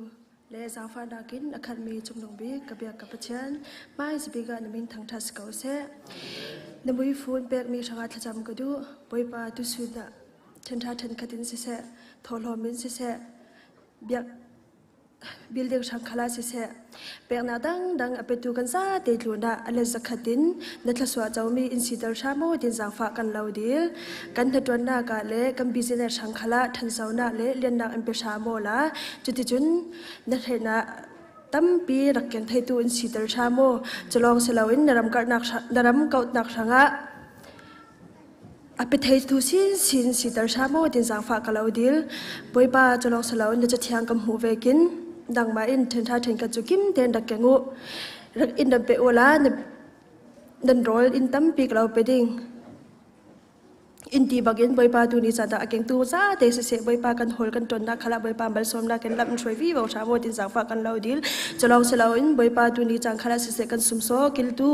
le zaangfahnak in a khatmi Cungnung Bik ka biak ka Pathian, hmaisabik ah na min thangṭhat si ko seh. Na muifun pekmi hrangah thlacam ka duh. Bawipa tusun ah ṭhenṭha ṭhenkhat in siseh, thawhlawm in siseh, biak building hrang khala siseh, peknak dangdang a petu kan zate tlun ah a let zakhat in na thlasua comi in siter hram u tin zaangfah kan lo dil. Kan hnaṭuannak ah le kan business hrang khala ṭhansonak le liannak in pe hram u la. Cuticun na hrehnak tampi rak keng theitu in siter hram u. Culawng si loin na ram karhnak na ram kauhnak hrangah A petheitu sinsin siter hram u tin zaangfah ka lo dil. Bawipa culawng si loin na cathiang kan hmuh ve kin nangmah in ṭhenṭha ṭhenkhat cu kim tein rak keng u. Rak in rak pe u la nan rawl inn tampi ka lo pe ding. Innti bakin Bawipa tu ni cadah a kengtu zate siseh Bawipa kan hawl kan tonnak khala Bawipa malsawmnak kan lam hruai vi bo hram tin zangfa kan lo dil chalong silo in Bawipa tu ni chang khala siseh kan sumso kiltu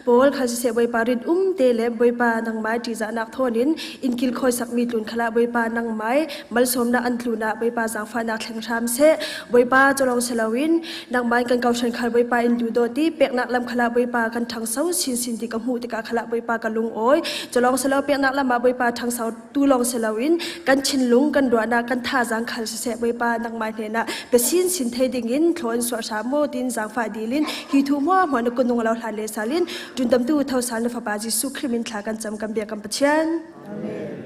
pawl kha siseh Bawipa rin um te le Bawipa nangmai ṭihzah nak thawnin in kil khoi sakmi tlun khala Bawipa nangmai malsawmnak an tluna Bawipa zangfa nak thleng hram seh Bawipa chalong silo in nangmai kan kau hran khal Bawipa in du do ti peknak lam khala Bawipa kan ṭhang so sin sin ti ka hmuh tikah khala Bawipa ka lung awi Culawng silo peknak lam ah Bawipa ṭhangsau tu lawng siloin kan thinlung kan ruahnak kan thazaang khal siseh Bawipa nangmah hnenah pe sinsin thei dingin thlaw in suah hram mu tin zaangfah dilin hi thu hmuah hmuah na kunung lo hlan le salin ṭundamtu thosal na fapa Jesuh Khrih min thla kan cam kan bia kan Pathian. Amen.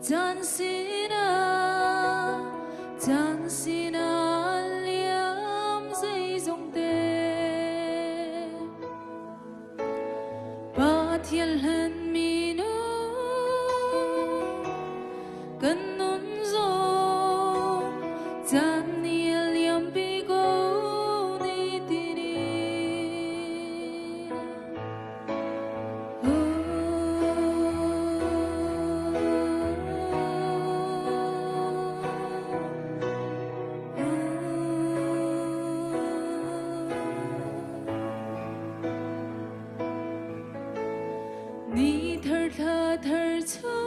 Chan sinah, chan sinah liam zeizong te. Pathian hlen minu kan nun zong caan nih a liampi ko ni tini. Ni thar thla thar chung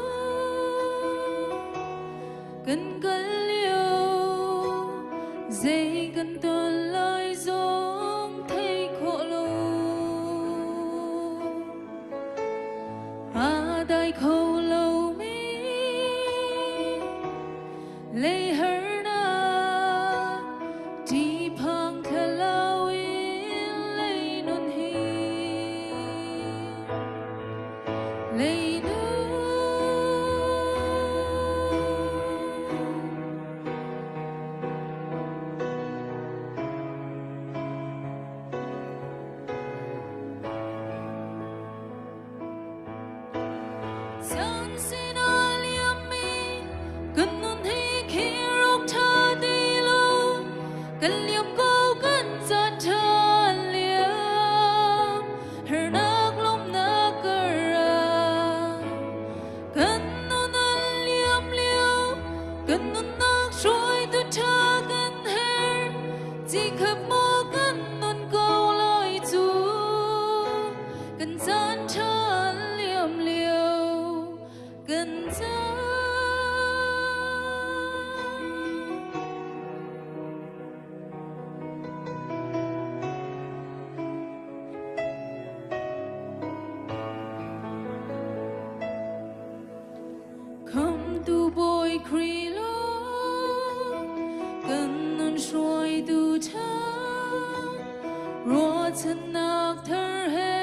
kan kal lio zei kan ton lai zong thei khawh lo a dai kho lo mi lei harnak ṭihphang thlarau in lei nun hi lei nun. Chan sinah liammi kan nun hi khiruk ṭha ti lo kan liam ko kan caan ṭha liam harnak lawmhnak kar kan nun a liam lio kan nunnak hruaitu ṭha kan herh Chikhap maw kan nun ko lai cu kan caan ṭha liam lio kan caan. Khamtu Bawi Khrih lawng kan nun hruaitu ṭha ruahchannak thar he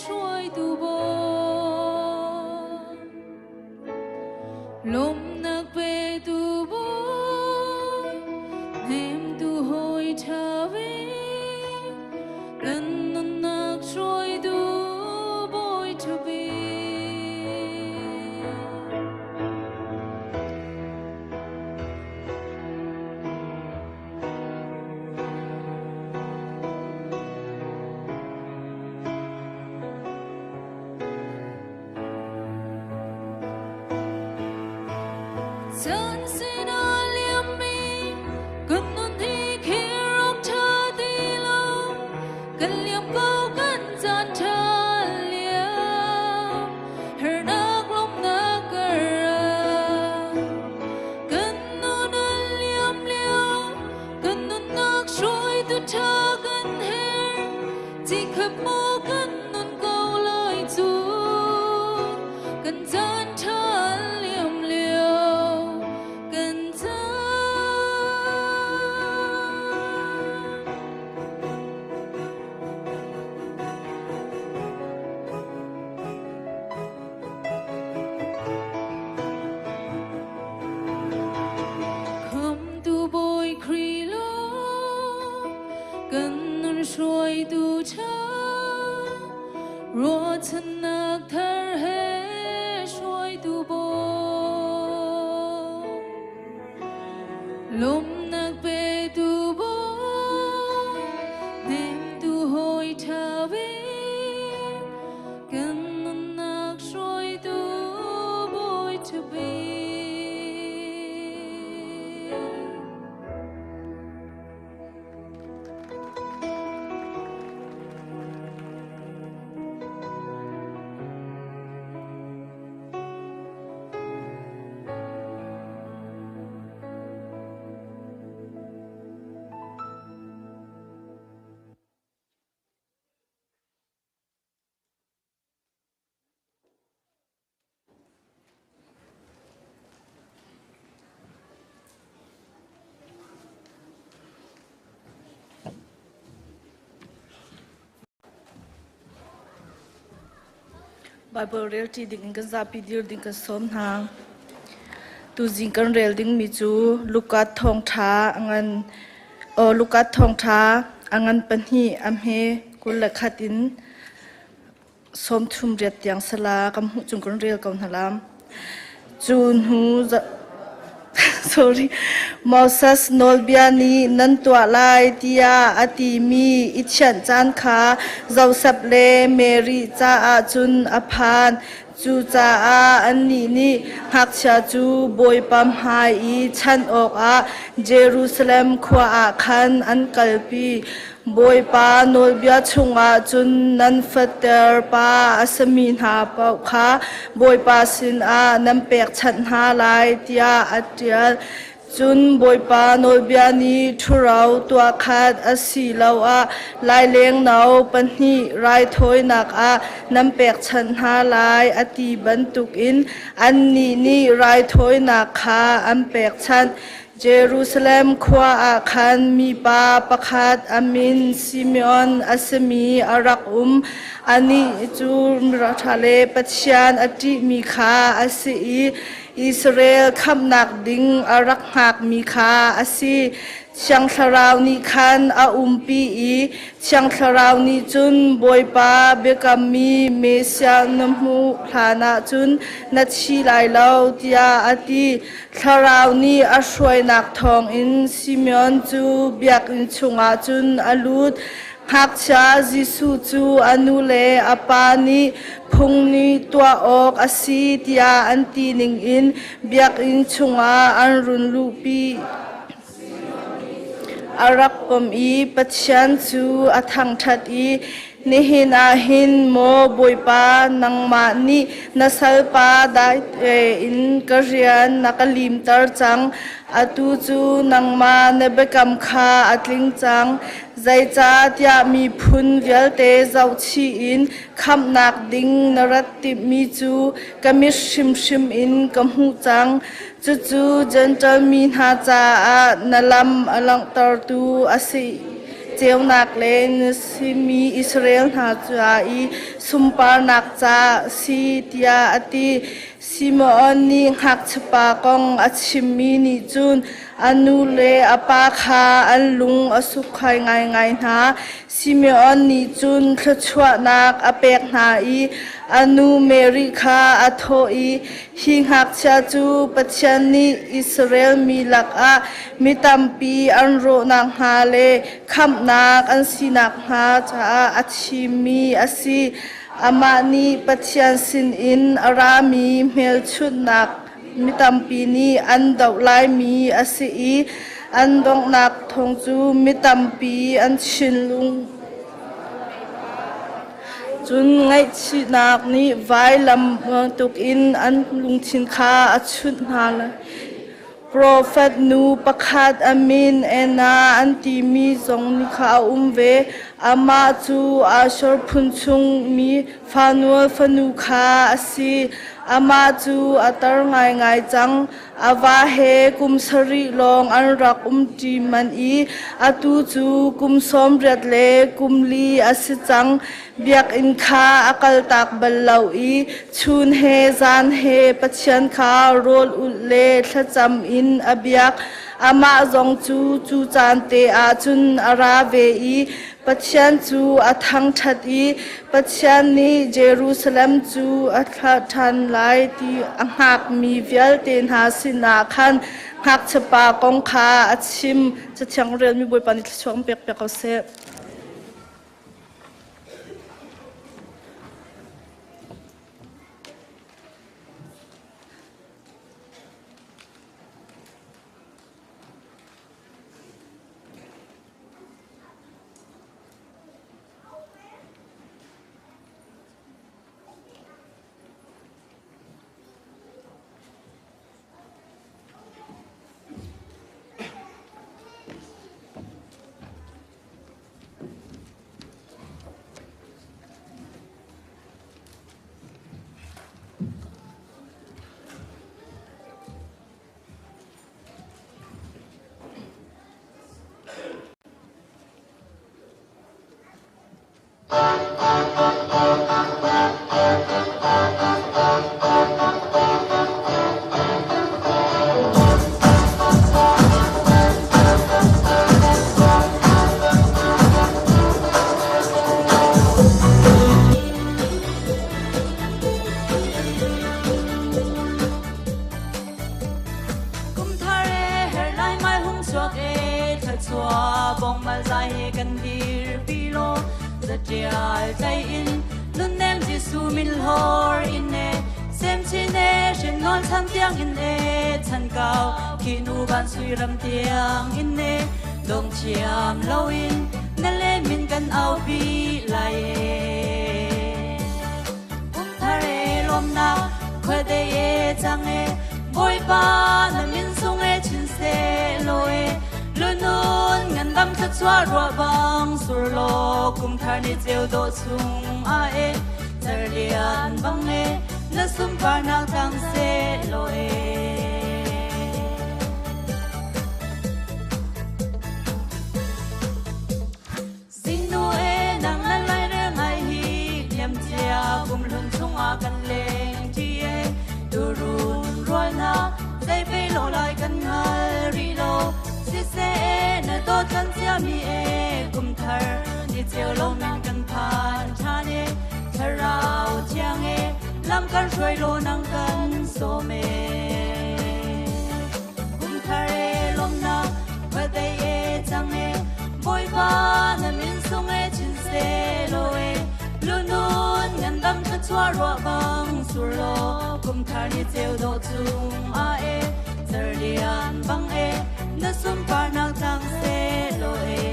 hruaitu Bawi lawmnak petu Bawi hnemtu hawi ṭha ve kan nunnak hruaitu Bawi ṭha bik. Chan sinah liammi kan nun hi khirok ṭha ti lo kan liam ko kan caan ṭha liam hernak lawmhnak kar ah kan nun a liam lio kan nunnak hruaitu ṭha kan herh Chikhap maw kan nun ko lai cu kan caan ṭha liam lio kan caan. Khamtu Bawi Khrih lawng kan nun hruaitu ṭha ruahchannak thar he hruaitu Bawi lawmnak petu Bawi hnemtu hawi ṭha bik kan nunnak hruaitu Bawi ṭha bik. Bible relṭi ding in kan zapi dir ding kan sawm hna. Tuzing kan rel dingmi cu Luka thawngṭha a ngan aw Luka thawngṭha a ngan pahnih a hme 21 in 38 tiang sala kan hmuh cung kan rel ko hna lam. Cu hnu sorry Moses nawlbia nih nan tuah lai tiah a timi i thianh caan kha Josef le Mary caah cun a phan. Cucaah annih nih ngakchia cu Bawipa hmai i chanh awkah Jerusalem khua ah khan an kalpi. Bawipa nawlbia chungah cun nan fater pa a sami hna paoh kha Bawipa sinah nan pekchanh hna lai tiah a ṭial. Cun Bawipa nawlbia nih ṭhuro tuahkhat asiloah laileng no pahnih raithawinak ah nan pekchanh hna lai a ti bantukin annih nih raithawinak kha an pekchanh. Jerusalem khua ah khan mipa pakhat a min Simeon a simi a rak um. Anih cu miṭha le Pathian a ṭihmi kha a si i Israel khamhnak ding a rak hngakmi kha a si. Thiang Thlarau nih khan a umpi i Thiang Thlarau nih cun Bawipa biakammi Messiah na hmuh hlanah cun na thi lai lo tiah a ti. Thlarau nih a hruainak thawngin Simeon cu biakinn chungah cun a lut. Ngakchia Jesuh cu a nu le a pa nih phung nih tuah awk a si tiah an ti ningin biakinn chungah an run luhpi. A rak pom i Pathian cu a thangṭhat i nihin ah hin maw Bawipa nangmah nih na salpa dai tein ka rian na ka limter cang. Atu cu nangmah na biakam kha a tling cang. Zeicahtiah miphun vialte zohchih in khamhnak ding na rat timhmi cu ka mit hrimhrim in ka hmuh cang. Cucu Jentail mi hna caah na lam a langhtertu a si. Ceunak le na simi Israel hna ca i sunparnak ca si tiah a ti. Simeon nih ngakchiapa kong a chimmi nih cun a nu le a pa kha an lung a sukkhai ngaingai hna. Simeon nih cun thluachuahnak a pek hna i a nu Mary kha a thawh i, Hi ngakchia cu Pathian nih Israel mi lakah mi tampi an rawh nakhnga le khamhnak an si nakhnga caah a thimmi a si. Amah nih Pathian sinin a rami hmelchunhnak mi tampi nih an doh laimi a si i an donghnak thawng cu mi tampi an thinlung cun ngaihchihnak nih vailam bantukin an lungthin kha a chunh hna lai. Profet nu pakhat a min Anna an timi zong nih kha a um ve. Amah cu Asher phun chung mi Fanuel fanu kha a si. Amah cu a tar ngaingai cang. A va he kum sarih lawng an rak umṭi manh i atu cu kum 80 le kum li a si cang. Biakinn kha a kaltak bal lo i chun he zan he Pathian kha rawl ulh le thlacam in a biak. Amah zong cu cu caan te ah cun a ra ve i Pathian cu a thangṭhat i Pathian nih Jerusalem cu a thlah ṭhan lai ti a hngakmi vialte hna sinah khan ngakchiapa kong kha a chim. Cathiang relmi Bawipa nih thluachuah in pek piak ko seh. Zatial tlai in nunnem Jesu min hlor in e sem chin e hrin nawn chan tiang in e chan kau khi nu van sui ram tiang in e dong thiam lo in na le min kan au pi lai e kum thar e lom na khoi de e chang e Bawipa na min sung e chin se lo e lunun ngan dam thluachuah ruah bang sur law kum thar ni ceu dawh chung a e cerlian bang e na sunparnak tang se law e. Zingnu e nang nan lai rel ngai hi liam cia kum hlun chungah kan leng ṭi e turun rual hna zei pe lo lai kan hngal rih lo siseh na dawt kan ciami e kum thar ni ceu lo men kan phan ṭhan e thlarau thiang e lam kan hruai lo nang kan sawm e kum thar e lawmnak khuadei e cang e Bawipa na min sung e chin se law e lunun ngandam thluachuah ruah bang sur law kum thar ni ceu dawh cung ah e cerlian bang e na sunparnak tlang se law e.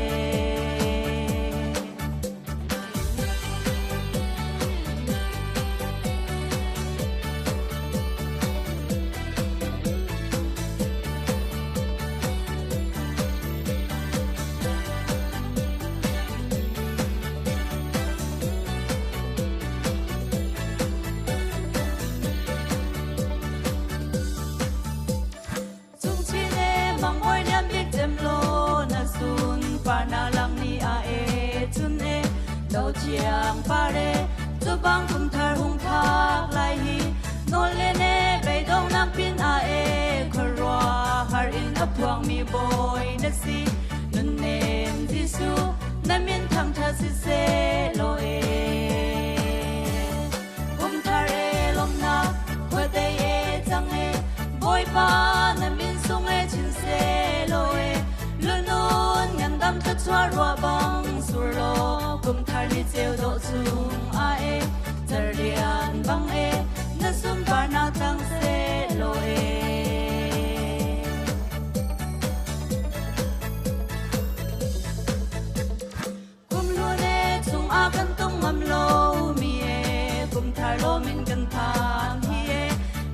Cungchin e mangbawi lian bik cem law na sun parna lang ni a e chun e do thiang pare cu bang kum thar hung phak lai hi nawl le ne beidong nak pin a e khuaruah har in a phuangmi bawi na si nunnem Jesuh na min thangṭhat siseh law e kum thar e lawmnak khuadei e cang e Bawipa na min sung e chin seh law e lunun ngandam thluachuah ruah bang sur law kum thar ni ceu dawh chung ah e cerlian bang e na sunparnak tlang seh law e. Kum hlun e chungah kan tung ngam lo mi e kum thar lawm in kan phan hi e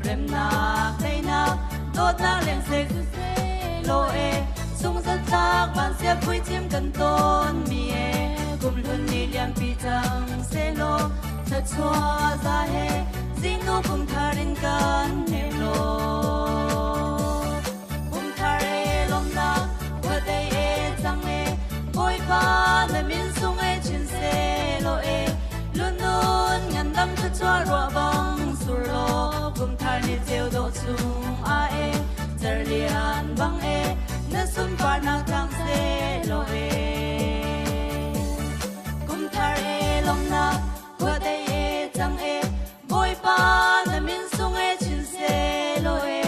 remnak teinak dawtnak leng seh law e sung zatlak van sia phui chim kan ton mi e kum hlun ni liampi cang selaw thluachuah za he zingnu kum thar in kan hnem law kum thar e lawmnak khuadei e cang e Bawipa na min sung e chin seh law e lunun ngandam thluachuah ruah bang sur law kum thar ni ceu dawh chung ah e cerlian bang e na sunparnak tlang seh law e kum thar e lawmnak khuadei e cang e Bawipa na min sung e chin seh law e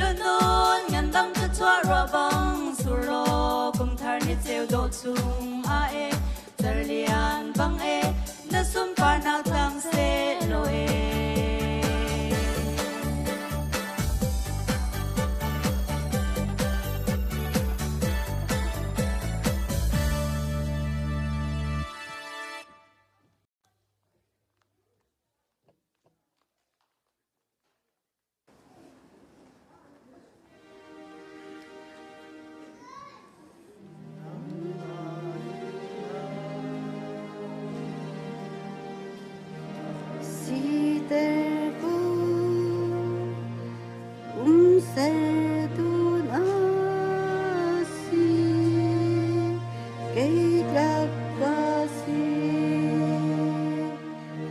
lunun ngandam thluachuah ruah bang sur law kum thar ni ceu dawh chung ah e cerlian bang e na sunparnak tlang seh law e. Siter ko umsertu na si kei tlak ka si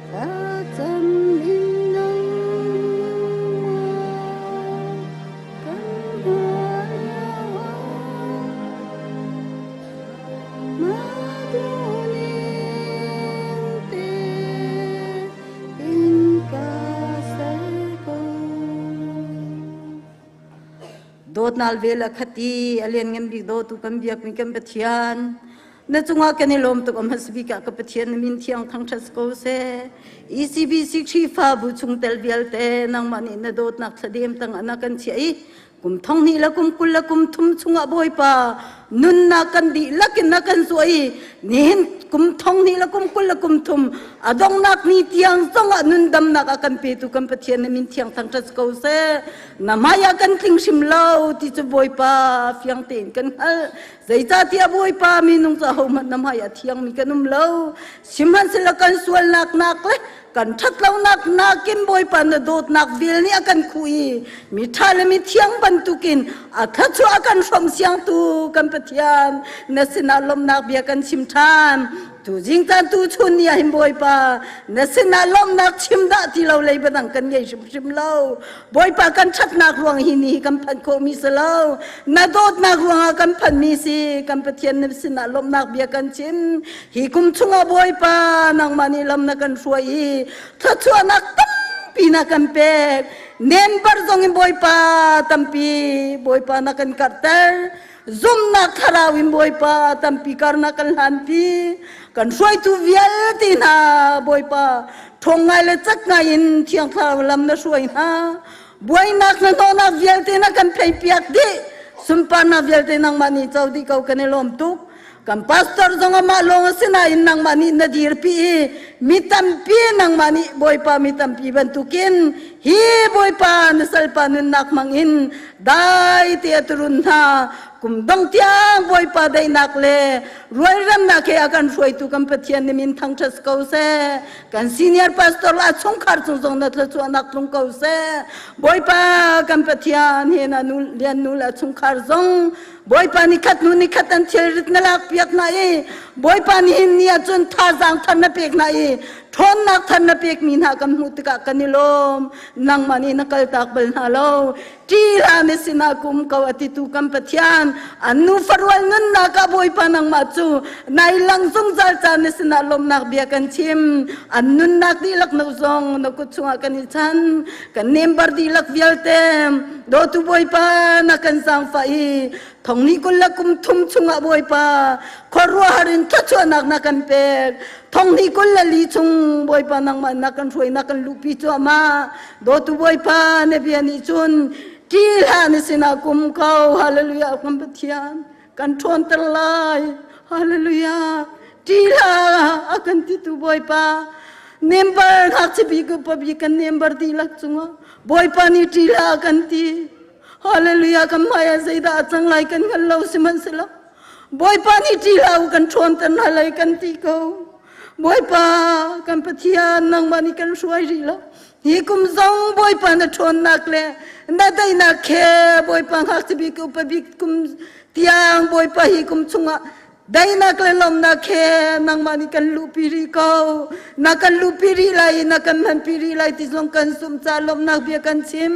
thlacam in nangmah kan hngah Maduning te in ka ser ko. Dawtnak vel a khat i a lianngan bik dawtu kan biakmi kan Pathian. Na cungah kan i lawm tuk a hmasa bik ah ka Pathian na min thiang thangṭhat ko seh. ECBC Khrihfabu chungtel vialte nangmah nih na dawtnak thladem tangah na kan chiah i kum thong hnih le kum 20 le kum thum chungah Bawipa nunnak kan dihlak in na kan zuah i nihin kum thong hnih le kum 20 le kum thum a donghnak ni tiang zongah nundamnak a kan petu kan Pathian na min thiang thangṭhat ko seh. Na hmai ah kan tling hrim lo ti cu Bawipa fiang tein kan hngalh. Zeicahtiah Bawipa minung cu ahohmanh na hmai ah thiangmi kan um lo. Sihmanhsehlaw kan sualnak nak le kan ṭhatlonak nakin Bawipa na dawtnak vel nih a kan khuh i miṭha le mithiang bantukin a thluachuah a kan hrawm siangtu kan Pathian na sinah lawmhnak bia kan chim ṭhan. Tu zingtan tu chun ni ah hin Bawipa na sinah lawmhnak chim dah ti lo lei badang kan ngei hrimhrim lo. Bawipa kan ṭhatnak ruang hi ni hi kan phanh khawhmi si lo. Na dawtnak ruangah kan phanhmi si. Kan Pathian na sinah lawmhnak bia kan chim. Hi kum chungah Bawipa nangmah nih lam na kan hruai i thluachuahnak tampi na kan pek. Nembar zong in Bawipa tampi Bawipa na kan karhter. Zumhnak thlarau in Bawipa tampi karnak kan hlanpi. Kan hruaitu vialte hna Bawipa ṭhawng ngai le cak ngai in Thiang Thlarau lam na hruai hna. Buainak na hnawhnak vialte na kan pheipiak dih. Sunparnak vialte nangmah nih co dih ko kan i lawm tuk. Kan pastor zong amah lawng a si nain nangmah nih na dirpi i mi tampi nangmah nih Bawipa mi tampi bantukin hi Bawipa na salpa nunnak hmangin dai te a turun hna kum dong tiang Bawipa daihnak le rualremnak he a kan hruaitu kan Pathian nih min thangṭhat ko seh. Kan senior pastor a chungkhar cung zong na thluachuahnak tlung ko seh. Bawipa kan Pathian he na nu lian nu le a chungkhar zong Bawipa ni khat hnu ni khat an thilrit na lak piak hna i Bawipa nihin ni ahcun thazaang thar na pek hna i ṭhawnnak thar na pekmi hna kan hmuh tikah kan i lawm. Nangmah nih na kaltak bal hna lo. Ṭih hlah na sinah kum ko a titu kan Pathian. An nu farual nunnak ah Bawipa nangmah cu nai lang zungzal ca na sinah lawmhnak bia kan chim. An nunnak dihlak no zong na kut chungah kan i chan. Kan member dihlak vialte dawtu Bawipa na kan zaangfah i thongni 20 le kum thum chungah Bawipa khuaruahhar in thluachuahnak na kan pek. Thongni 24 chung Bawipa nangmah na kan hruai na kan luhpi cuahmah. Dawtu Bawipa na bia nih cun ṭih hlah na sinah kum ko. Hallelujah kan Pathian kan ṭhawnter lai. Hallelujah. Ṭih hlah a kan titu Bawipa. Member ngakchia bik upa bik kan member dihlak cungah Bawipa nih ṭih hlah a kan ti. Hallelujah kan hmai ah zeidah a cang lai kan hngal lo sihmanhsehlaw Bawipa nih ṭih hlah u kan ṭhawnter hna lai kan ti ko. Bawipa kan Pathian nangmah nih kan hruai rih lo. Hi kum zong Bawipa na ṭhawnnak le na daihnak he Bawipa ngakchia bik upa bik kum tiang Bawipa hi kum chungah daihnak le lawmhnak he nangmah nih kan luhpi rih ko. Na kan luhpi rih lai i na kan hmanpi rih lai ti zong kan zumh caah lawmhnak bia kan chim.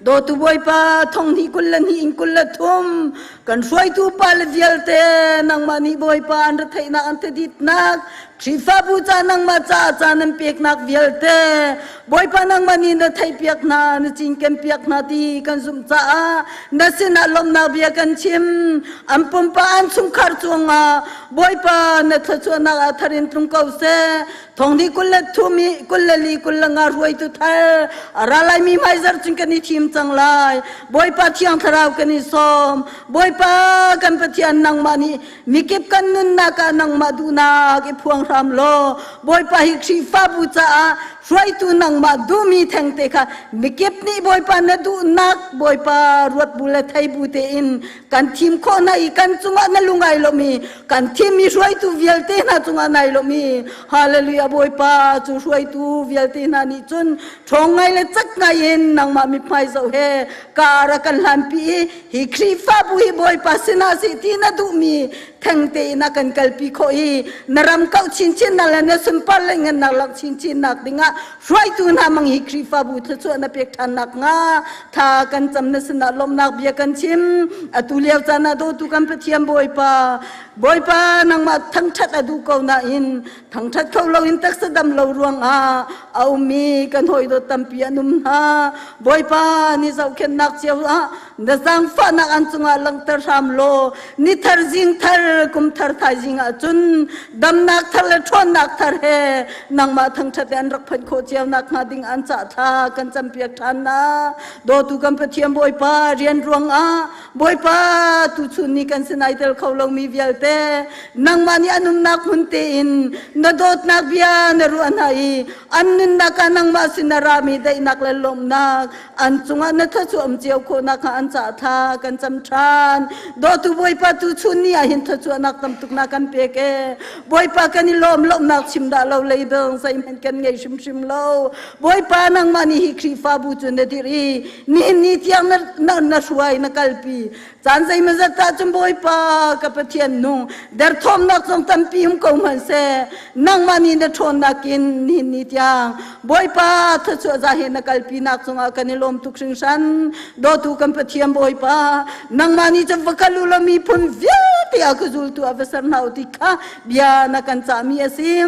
Dawtu Bawipa thong hnih 22 in 23 kan hruaitu pa le vialte nangmah nih Bawipa an retheihnak an thaditnak Khrihfabu ca nangmah caah ca nan peknak vialte Bawipa nangmah nih na theihpiak hna na cinkenpiak hna ti kan zumh caah na sinah lawmhnak bia kan chim an pumpa an chungkhar cungah Bawipa na thluachuahnak ah thar in tlung ko seh Thong ni 23 i 24 25 hruaitu thar a ra laimi hmaizarh cun kan i thim cang lai. Bawipa Thiang Thlarau kan i sawm. Bawipa kan Pathian nangmah nih mikip kan nunnak ah nangmah duhnak i phuang hram law Bawipa hi Khrihfabu caah hruaitu nangmah duhmi thengte kha mikip nih Bawipa na duhnak Bawipa ruat bu le thei bu tein kan thim khawh hna i kan cungah na lungai lomi kan thimmi hruaitu vialte hna cungah nai lomi hallelujah Bawipa cu hruaitu vialte hna nih cun ṭhawng ngai le cak ngai in nangmah mithmai zoh he kar a kan hlanpi i hi Khrihfabu hi Bawipa sinah si ti na duhmi thengte in a kan kalpi khawh i na ram kauh chinchin nak le na sunpar le ngannak lak chinchin nak dingah. sinah hruaitu hna mang hi Khrihfabu thluachuah na pek ṭhan nakhnga thla kan cam na sinah lawmhnak bia kan chim. Atu lio caan ah dawtu kan Pathian Bawipa, Bawipa nangmah thangṭhat a duh ko nain thangṭhat kho loin taksa dam lo ruangah a ummi kan hawi dawt tampi an um hna. Bawipa ni zohkhenhnak cio ah na zaangfahnak an cungah langhter hram law ni thar zing thar kum thar thaizing ah cun damnak thar le ṭhawnnak thar he nangmah thangṭhat an rak phanh khawh cio nakhnga ding an cah thla kan campiak ṭhan na. Dawtu kan Pathian Bawipa, rian ruangah Bawipa tuchun ni kan sinai tel kho lomi vialte nangmah nih an umnak hmun tein na dawtnak bia na ruah hna i an nunnak ah nangmah sin a rami daihnak le lawmhnak an cungah na thluachuah um cio khawh nakhnga an cah thla kan cam ṭhan. Dawtu Bawipa, tuchun ni ah hin thluachuahnak tam tuk na kan pek e. Bawipa, kan i lawm. Lawmhnak chim dah lo leidang zeihmanh kan ngei hrimhrim lo. Bawipa, nangmah nih hi Khrihfabu cu na dirh i nihin ni tiang na, na, na hruai na kalpi. Caan zeimawzat ah cun Bawipa ka Pathian nung derthawmnak zong tampi um ko hmanhseh, nangmah nih na ṭhawnnak in nihin ni tiang Bawipa thluachuah za he na kalpinak cungah kan i lawm tuk hringhran. Dawtu kan Pathian Bawipa, nangmah nih cun va kal u law miphun vialte a ka zultu ah va ser hna u ti kha bia na kan cahmi a si.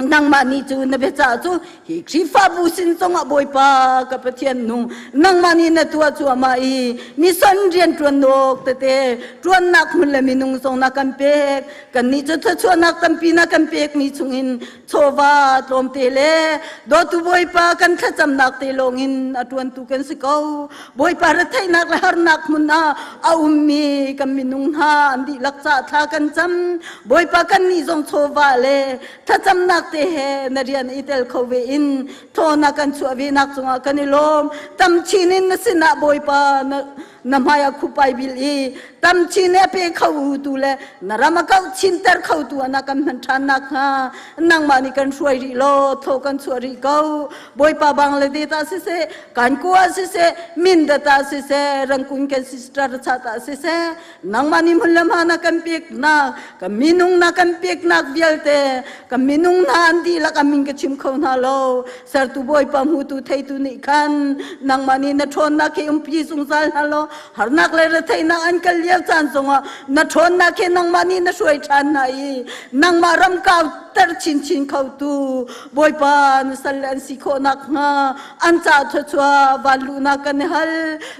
Nangmah nih cu na biacah cu hi Khrihfabu sin zongah Bawipa ka Pathian nung nangmah nih na tuah cuahmah i mison rian ṭuan awk tete ṭuannak hmun le minung zong na kan pek. Kannih cu thluachuahnak tampi na kan pekmi chungin chawva tlawmte le dawtu Bawipa kan thlacamnak te lawngin a ṭuantu kan si ko. Bawipa, retheihnak le harnak hmun ah a ummi kan minung hna an dihlak ca thla kan cam. Bawipa, kannih zong chawva le thlacamnak te he na rian i tel kho ve in thaw na kan chuah ve nak cungah kan i lawm. Tam chin in na sinah Bawipa na na hmai ah khupai bil i tam chin a pe kho tu le na ram a kauh chinter kho tu na kan hman ṭhan nakhnga nangmah nih kan hruai rih law thaw kan chuah rih ko. Bawipa, Bangladesh ah siseh, kan kua siseh, Mindat ah siseh, Rangkun kan sister chat ah siseh, nangmah nih hmun le hma na kan peknak, kan minung na kan peknak vialte, kan minung hna an dihlak a min ka chim kho hna lo. Sertu Bawipa, hmutu theitu nih khan nangmah nih na ṭhawnnak he umpi zungzal hna law harnak le retheihnak an kal lio caan zongah na ṭhawnnak he nangmah nih na hruai ṭhan hna i nangmah ram kau ter chinchin khotu Bawipa na sal le an si khawh nakhnga an ca thluachuah van luhnak kan i hal.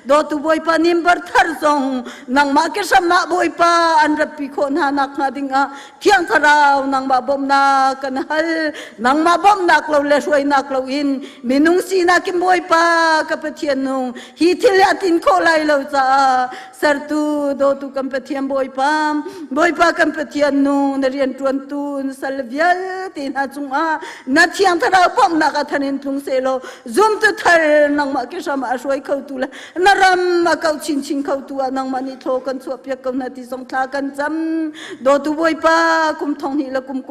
Dawtu Bawipa, nimbar thar zong nangmah ke hram ah Bawipa an ratpi khawh hna nakhnga dingah Thiang Thlarau nangmah bawmhnak kan hal. Nangmah bawmhnak lo le hruainak lo in minung sinak in Bawipa ka Pathian nung hi thil hi a tin khawh lai lo caah sertu dawtu kan Pathian Bawipa, Bawipa kan Pathian nung na rian ṭuantu na sal vialte hna cungah na Thiang Thlarau bawmhnak a than in tlung sehlaw zumtu thar nangmah ke hram ah a hruai khotu le na ram a kau chinchin khotu ah nangmah nih thaw kan chuahpiak ko hna ti zong thla kan cam. Dawtu Bawipa, kum 20 le kum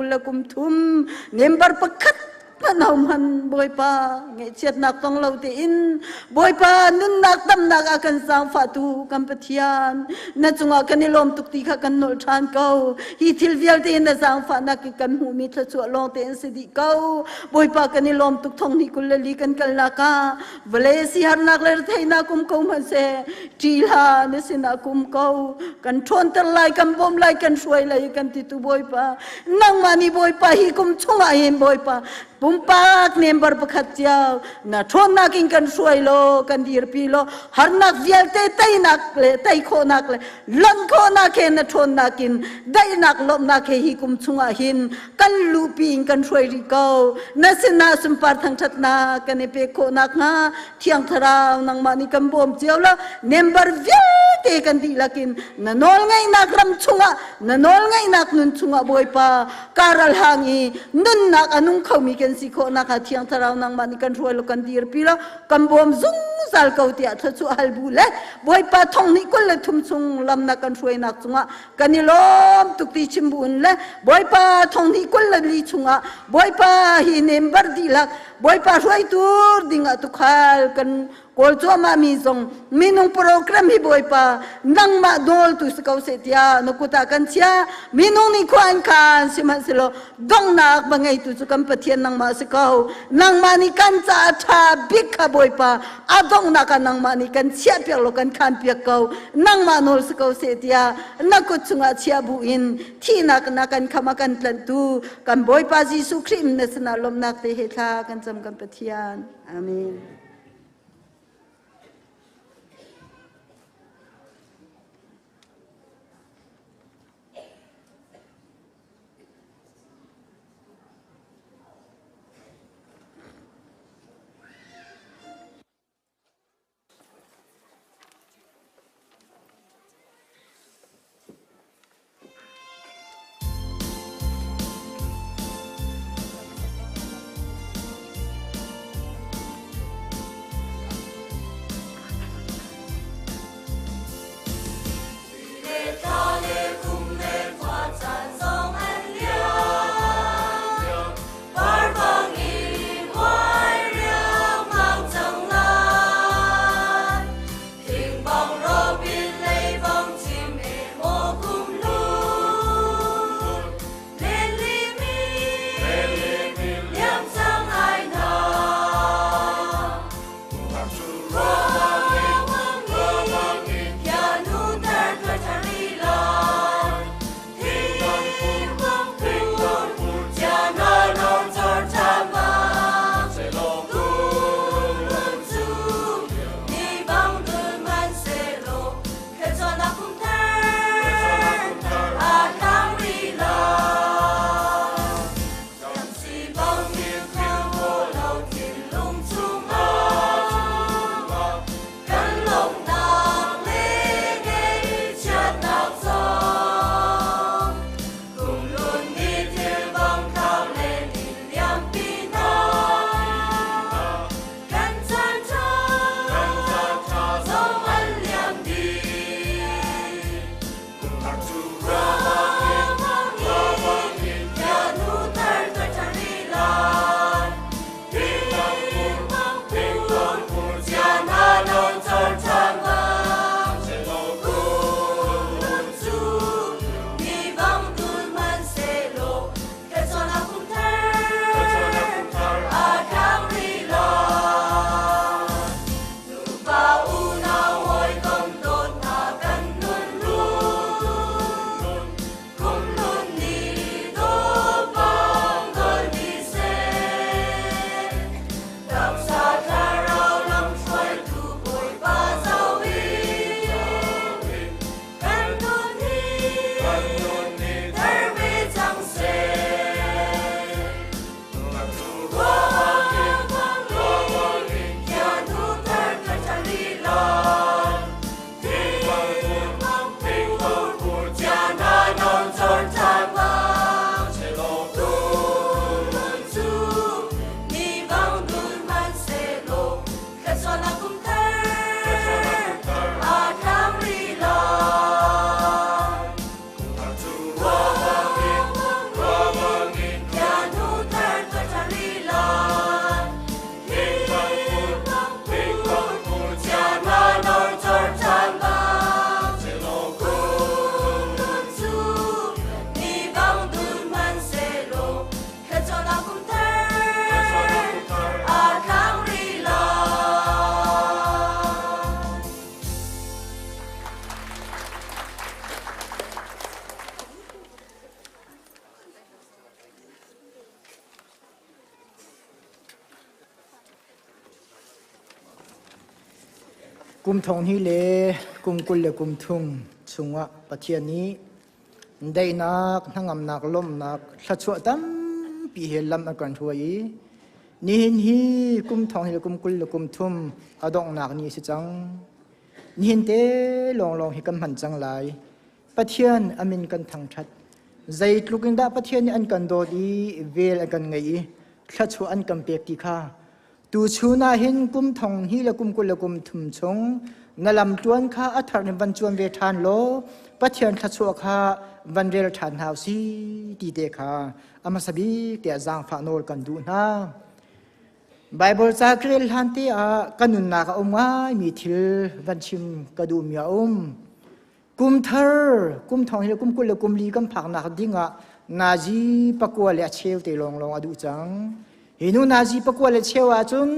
23 member pakhat hmanh hohmanh Bawipa ngaihchiatnak tong lo tein Bawipa nunnak damnak a kan zaangfahtu kan Pathian, na cungah kan i lawm tuk ti kha kan nolh ṭhan ko. Hi thil vialte na zaangfahnak i kan hmuhmi thluachuah lawng tein si dih ko. Bawipa, kan i lawm tuk. 2024 kan kalnak ah vawlei siharnak le retheihnak um ko hmanhseh ṭih hlah, na sinah kum ko, kan ṭhawnter lai, kan bawmh lai, kan hruai lai kan titu Bawipa nangmah nih Bawipa hi kum chungah hin Bawipa pumpak member pakhat cio na ṭhawnnak in kan hruai law kan dirpi law harnak vialte teinak le tei khawhnak le lonh khawhnak he na ṭhawnnak in daihnak lawmhnak he hi kum chungah hin kan luhpi in kan hruai rih ko. Na sinah sunpar thangṭhatnak kan i pek khawh nakhnga Thiang Thlarau nangmah nih kan bawm cio lo. Member vialte kan dihlak in na nawlngaihnak ram chungah, na nawlngaihnak nun chungah Bawipa karal hang i nunnak a nung khomi kan si khawh nakhnga Thiang Thlarau nangmah nih kan hruai lo, kan dirpi lo, kan bawm zungzal ko tiah thluachuah hal bu le Bawipa 2023 chung lam na kan hruainak cungah kan i lawm tuk ti chim bu in le Bawipa 2024chungah Bawipa hi member dihlak Bawipa hruaitu dingah tukhal kan Kawl cuahmah mi zong minung program hi Bawipa nangmah nawl tu si ko seh tiah na kut ah kan chia. Minung nih khua an khan sihmanhsehlaw donghnak va ngeitu cu kan Pathian nangmah si ko. Nangmah nih kan caah ṭha bik kha Bawipa a donghnak ah nangmah nih kan chiahpiak law kan khanpiak ko. Nangmah nawl si ko seh tiah na kut chungah chiah bu in thihnak na kan kham a kan tlanhtu kan Bawipa Jesuh Khrih na sinah lawmhnak te he thla kan cam kan Pathian. Amen. Kum thong hnih le kum 23 chungah Pathian nih daihnak, hnangamnak, lawmhnak, thluachuah tampi he lam a kan hruai i nihin hi kum thong hnih le kum 23 a donghnak ni a si cang. Nihin te lawnglawng hi kan hman cang lai. Pathian a min kan thangṭhat. Zeitluk in dah Pathian nih an kan dawt i vel a kan ngeih i thluachuah an kan pek ti kha tuchun ah hin kum thong hnih le kum 23 chung na lamtluan kha a thar in van cuan ve ṭhan law Pathian thluachuah kha van rel ṭhan hna u si ti te kha a hmasa bik tiah zaangfah nawl kan duh hna. Bible ca ka rel hlan te ah ka nunnak a um ngaimi thil van chim ka duhmi a um. Kum thar, kum thong hi kum 20 le kum li kan phaknak ding ah nazi pakua le a cheu te lawnglawng a duh cang. Hi nu nazi pakua le cheu ahcun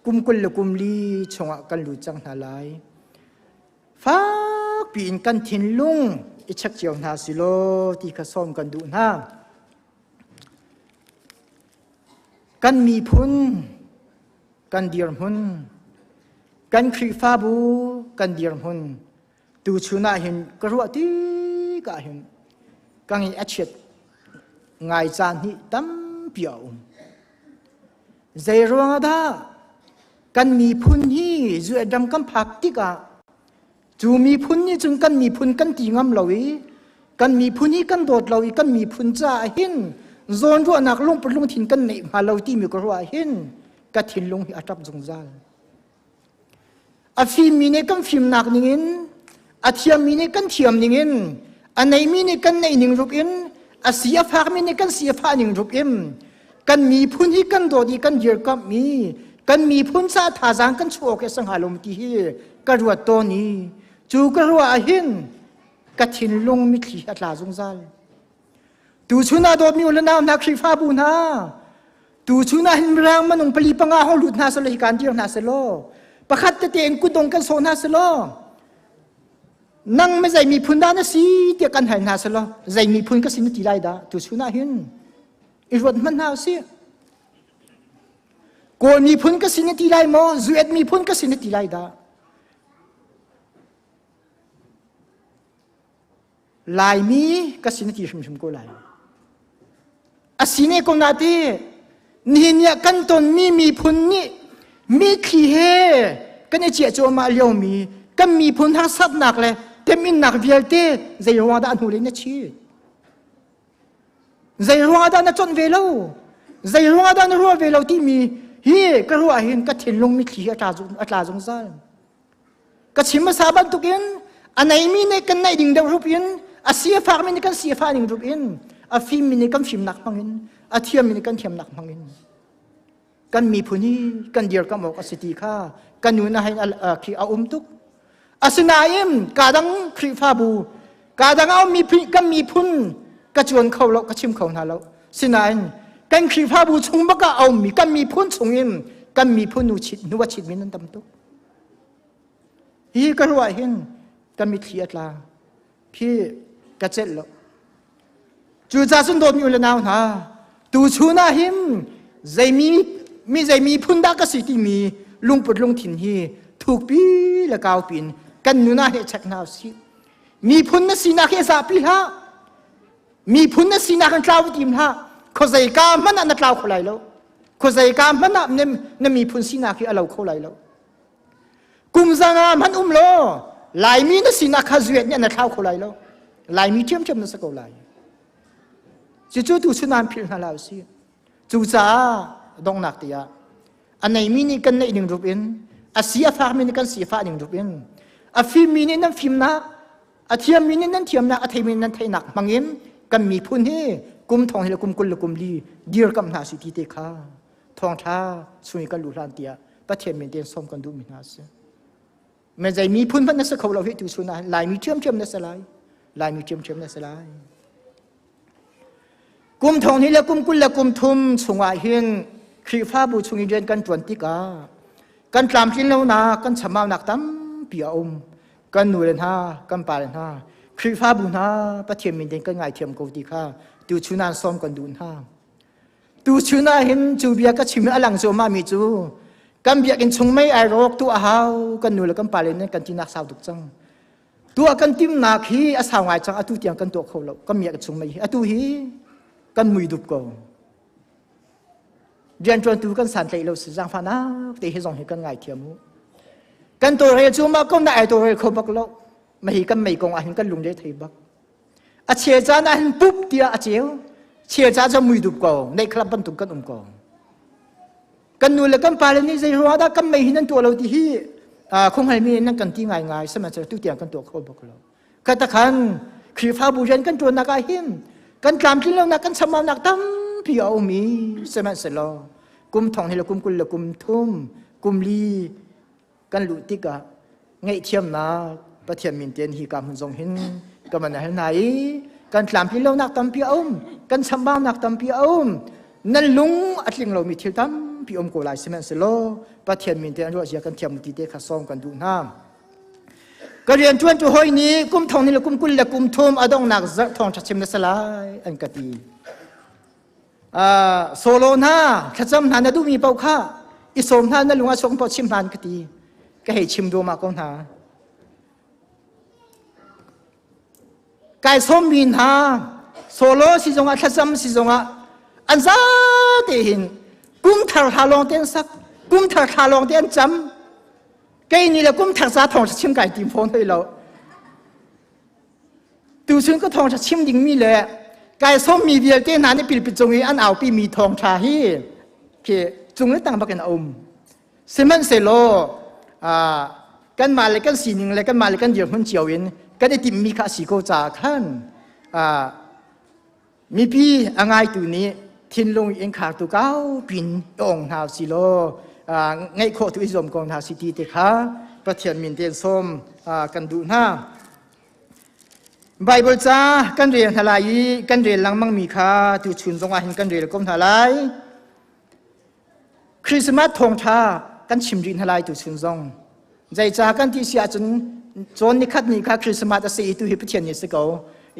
kum 20 le kum li chungah kan lut cang hna lai. Fak piin kan thinlung i check cio hna si law ti kha sawm kan duh hna. Kan miphun, kan dirhmun, kan Khrihfabu kan dirhmun tuchun ah hin ka ruah tik ah hin ka ngeih a chiat ngai caan hi tampi a um. Zei ruang ah dah kan miphun hi zuedam kan phak tikah cu miphun nih cun kan miphun kan ti ngam lo i kan miphun hi kan dawt lo i kan miphun caah hin zawnruahnak lungput lungthin kan neih hnga lo timi ka ruah hin ka thinlung hi a ṭap zungzal. A fimmi nih kan fimnak ningin, a thiammi nih kan thiam ningin, a neimi nih kan neih ning ruk in, a si a fakmi nih kan si a fah ning ruk in, kan miphun hi kan dawt i kan dirkamh i kan miphun caah thazaang kan chuah awk hi a si hnga lo ti hi ka ruat tawn i cu ka ruah ah hin ka thinlung mitthli a tla zungzal. Tuchun ah dawtmi u le nau hna Khrihfabu hna, tuchun ah hin mirang manung pali panga hong lut hna selaw hi kan dir hna selaw, pakhat tete in kutdong kan sawh hna selaw, nang me zei miphun dah na si tiah kan hal hna selaw, zei miphun ka si na ti lai dah tuchun ah hin i ruat hmanh hna usih. Kawl miphun ka si na ti lai maw? Zuet miphun ka si na ti lai dah? Laimi ka sin a ti hrimhrim ko lai. A si ne ko na ti nihin ni ah kan tonmi miphun nih mitthli he kan i ciah cuahmah liomi kan miphun harsatnak le teminnak vialte zei ruang dah a hnu lei na chit? Zei ruang dah na chawnh ve lo? Zei ruang dah na ruah ve lo timi hi ka ruah hin ka thinlung mitthli hi a tla zungzal. Ka chim hmasa bantukin a neimi nih kan neih ding deuh rup in a si a fakmi nih kan si a fah ning rup in a fimmi nih kan fimnak hmang in a thiammi nih kan thiamnak hmang in kan miphun hi kan dirkamh awk a si ti kha kan nun ah hin khi a um tuk. Asinain kadang Khrihfabu kadang a ummi kan miphun ka cuan kho lo ka chim kho hna lo. Sinain kan Khrihfabu chung bak ah a ummi kan miphun chungin kan miphun nu chit nu a chitmi nan tam tuk. Hi ka ruah hin ka mitthli a tla. Khi ka celh lo. Cucaah cun dawtmi u le nau hna, tuchun ah hin zeimi mi zeimi phun dah ka si timi lungput lungthin hi thukpi le kaupi in kan nun ah heh check hna usih. Miphun na sinak hi zahpi hlah. Miphun na sinak in tlau tim hlah. Khuazei ka hmanh ah na tlau kho lai lo. Khuazei ka hmanh ah na miphun sinak hi a lo kho lai lo. Kum zanga hmanh um law Laimi na sinak kha zuet nih na thlau kho lai lo. Laimi ṭhiamṭhiam na si ko lai. Cucu tu sunan philh hna la usih. Cucaah donghnak tiah a neimi nih kan neih ning rup in a si a fakmi nih kan si a fah ning rup in a fimmi nih nan fimnak a thiammi nih nan thiamnak a theimi nih nan theihnak hmangin kan miphun hi kum thong hi le kum 20 le kum li dirkamh hna si ti te kha thawngṭha chung i kan luh hlan tiah Pathian min tein sawm kan duhmi hna a si. Me zei miphun hmanh na si kho lo hi tu chun ah Laimi ṭhiamṭhiam na si lai. Laimi ṭhiamṭhiam na si lai. Kum thong hi le kum 20 le kum thum chungah hin Khrihfabu chung i rian kan ṭuan tikah kan tlamtlin lonak, kan chamaunak tampi a um. Kan nu le hna, kan pa le hna, Khrihfabu hna Pathian min tein kan ngaithiam ko ti kha tu chun ah sawm kan duh hna. Tuchun ah hin cu bia ka chim i a lang cuahmah mi cu kan biakinn chung mei ai rawk tu a hau kan nu le kan pa le nan kan tinak sau tuk cang. Tuah kan timnak hi a sau ngai cang atu tiang kan tuah kho lo kan biakinn chung mei hi atu hi kan mui dup ko. Rianṭuantu kan santlaih lo si zaangfahnak te hi zong hi kan ngaithiam u. Kan tawlrel cu mah ko na ai tawlrel kho bak lo. Mahi kan mei kong ah hin kan lungre thei bak. A chel caan ah hin pup tiah a ceu. Chel caan cu mui dup ko. Neih khlap bantuk kan um ko. Kan nu le kan pa le nih zei ruang dah kan mei hi nan tuah lo ti hi khunghalmi nan kan ti ngaingai sihmanhsehlaw tu tiang kan tuah kho bak lo. Kata khan Khrihfabu rian kan ṭuannak ah hin kan tlamtlin lonak kan chamaunak tampi a um i sihmanhsehlaw Kum thong hi le kum 20 le kum thum kum li kan luh tikah ngaihthiamnak Pathian min ten hi ka hmun zong hin ka man hal hna i kan tlamtlin lonak tampi a um, kan chambaunak tampi a um, nan lung a tling lomi thil tampi um ko lai. Sihmanhsehlaw Pathian min te an ruah zia kan thiam ti te kha sawm kan duh hna. Ka rian ṭuan tu hoi nih kum thong ni le kum 20 le kum thum a donghnak zarh thawng ṭha chim na salai an ka ti. Solo hna thlacam hna na duhmi paoh kha i sawm hna, na lung a chuak paoh chim hna an ka ti. Ka hei chim duahmah ko hna. Kai sawmmi hna solo si zongah thlacam si zongah an zate hin kum thar hla lawng te an sak, kum thar thla lawng te an cam. Kei ni le kum thar ca thawng chim kai tim fawn hoi lo. Tuchun ka thawngṭha chim dingmi le kai sawmmi vialte hna nih pilpi cung i an aupi mi thawngṭha hi khi cung le tang bakin a um. Sihmanhsehlaw kanmah le kan sining le kanmah le kan dirhmun cio in kan i timhmi kha a si ko caah khan mipi a ngaitu nih thinlung in khartu kau pin ong hna si law ngaih khawh tu i zuam ko hna si ti te kha Pathian min ten sawm kan duh hna. Bible ca kan rel hna lai i kan rel lengmang mi kha tuchun zong ah hin kan rel ko hna lai. Christmas thawngṭha kan chim rih hna lai tuchun zong. Zeicah kan ti si ahcun cawn nikhat ni kha Christmas a si i tu hi Pathian ni a si ko.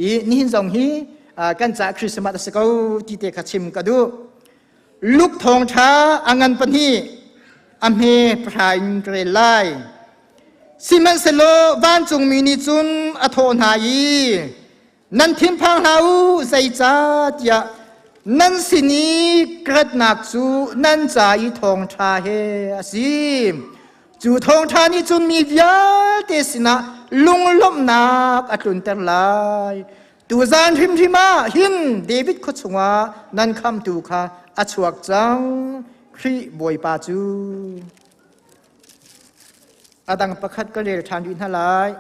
I nihin zong hi kan caah Christmas a si ko ti te kha chim ka duh. Luke thawngṭha a ngan pahnih a hme pahra in ka rel lai. Sihmanhsehlaw vancungmi nih cun a thawh hna i, Nan thinphang hlah u, zeicahtiah nan sin i kratnak cu nan ca i thawngṭha he a si. Cu thawngṭha nih cun mi vialte sinah lunglawmhnak a tlunter lai. Tuzan hrimhrim ah hin David khua chungah nan khamtu kha a chuak cang, Khrih Bawipa cu. A dang pakhat ka rel ṭhan rih hna lai.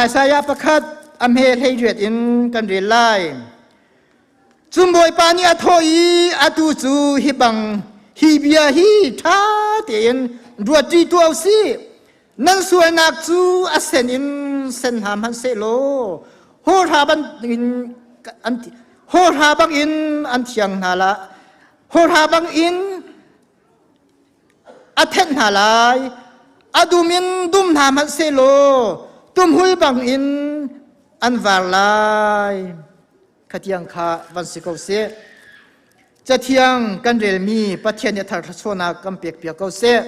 Isaiah pakhat a hme 18 in kan rel lai. Cun Bawipa nih a thawh i atu cu hi bang hi bia hi ṭha tein ruat ṭi tuah u sih. Nan sualnak cu a sen in sen hna hmanh sehlaw hawhra bangin an hawhra bangin an thiang hna la hawhra bangin a thenh hna lai. A dum in dum hna hmanh sehlaw tumhul bangin an var lai. Khatiang kha van si ko seh. Cathiang kan relmi Pathian nih a thar thluachuahnak kan pek piak ko seh.